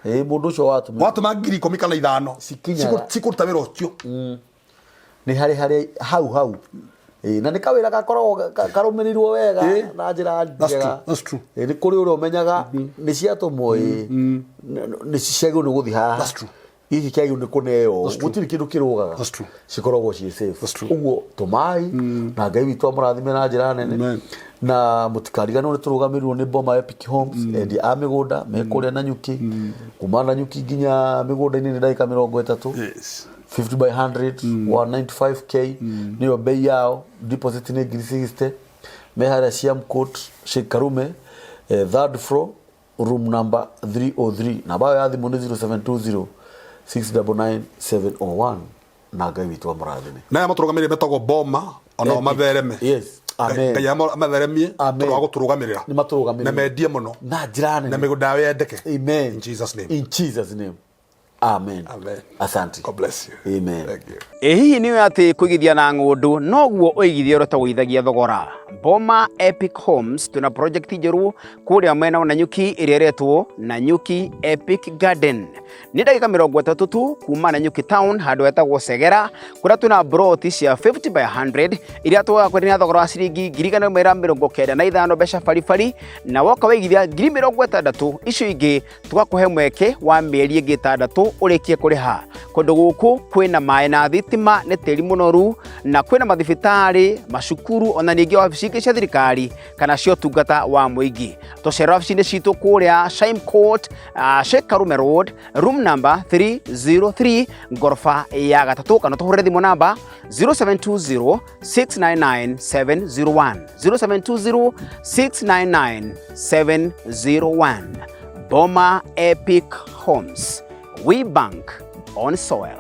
Ĩ mũndũ ũcio watũmĩrwo. Watũma 10,000 kana 5 Cikinyaga. cikũruta wĩra ũcio. Nĩ harĩ harĩ hau hau. Ĩ, na nĩ kawĩra gakoragwo karũmĩrĩirwo wega Ĩ. na njĩra That's njega. true, that's true. Ĩ, nĩ kũrĩ ũrĩa ũmenyaga nĩ ciatũmwo ĩ nĩ ciagĩrĩirwo nĩ gũthiĩ haha. That's true. Gĩkĩ kĩagĩrĩirwo nĩ kũneo. That's true. Gũtirĩ kĩndũ kĩrũgaga. That's true. Cikoragwo ciĩ safe. That's true. Ũguo tũmai na Ngai witũ amũrathime na njĩra nene. Amen. Na mũtikariganĩrwo nĩ tũrũgamĩrĩirwo nĩ Boma Epic Homes endia a mĩgũnda me kũrĩa Nanyuki. Kuma Nanyuki nginya mĩgũnda-inĩ nĩ ndagĩka 30. Yes. 50 by 100 195k niyo bei yao deposit nĩ ngiri 60 me harĩa Siam Court Sheikh Karume third floor room number 303 namba yao ya thimũ nĩ 0720 699 701 na Ngai witũ amũrathime. Na aya matũrũgamĩrĩire metagwo Boma onao Epic. mathereme. Yes. Amen. Ngai amatheremie Amen. tondũ wa gũtũrũgamĩrĩra. Nĩ matũrũgamĩrĩire. Na mendie mũno. Na njĩra nene. Na mĩgũnda yao yendeke. Amen. In Jesus name. In Jesus name. Amen. Amen. Asante. God bless you. Amen. Thank you. Ĩ hihi nĩ ũĩ atĩ kũigithia na ng'ũndũ noguo ũigithia ũrĩa ũtagũithagia thogora? Boma Epic Homes twĩna project njerũ kũrĩa mwena wa Nanyuki ĩrĩa ĩretwo Nanyuki Epic Garden. Nĩ ndagĩka 30 tu kuma Nanyuki town handũ hetagwo Segera kũrĩa twĩna broti cia 50 by 100 iria tũgakwenderia na thogora wa ciringi 195,000 mbeca baribari na woka waigithia 60,000 icio ingĩ tũgakũhe mweke wa mĩeri ĩngĩ 6 ũrĩkie kũrĩha. Kũndũ gũkũ kwĩna maĩ na thitima nĩ tĩri mũnoru na kwĩna mathibitarĩ, macukuru ona ningĩ wabici ingĩ cia thirikari kana cia ũtungata wa mũingĩ. Tũcera wabici-inĩ citũ kũrĩa Shime Court, Sheikh Karume Road, room number 303 ngoroba ya gatatũ kana tũhũrĩre thimũ namba 0720 699 701 0720 699 701. Boma Epic Homes. We bank on soil.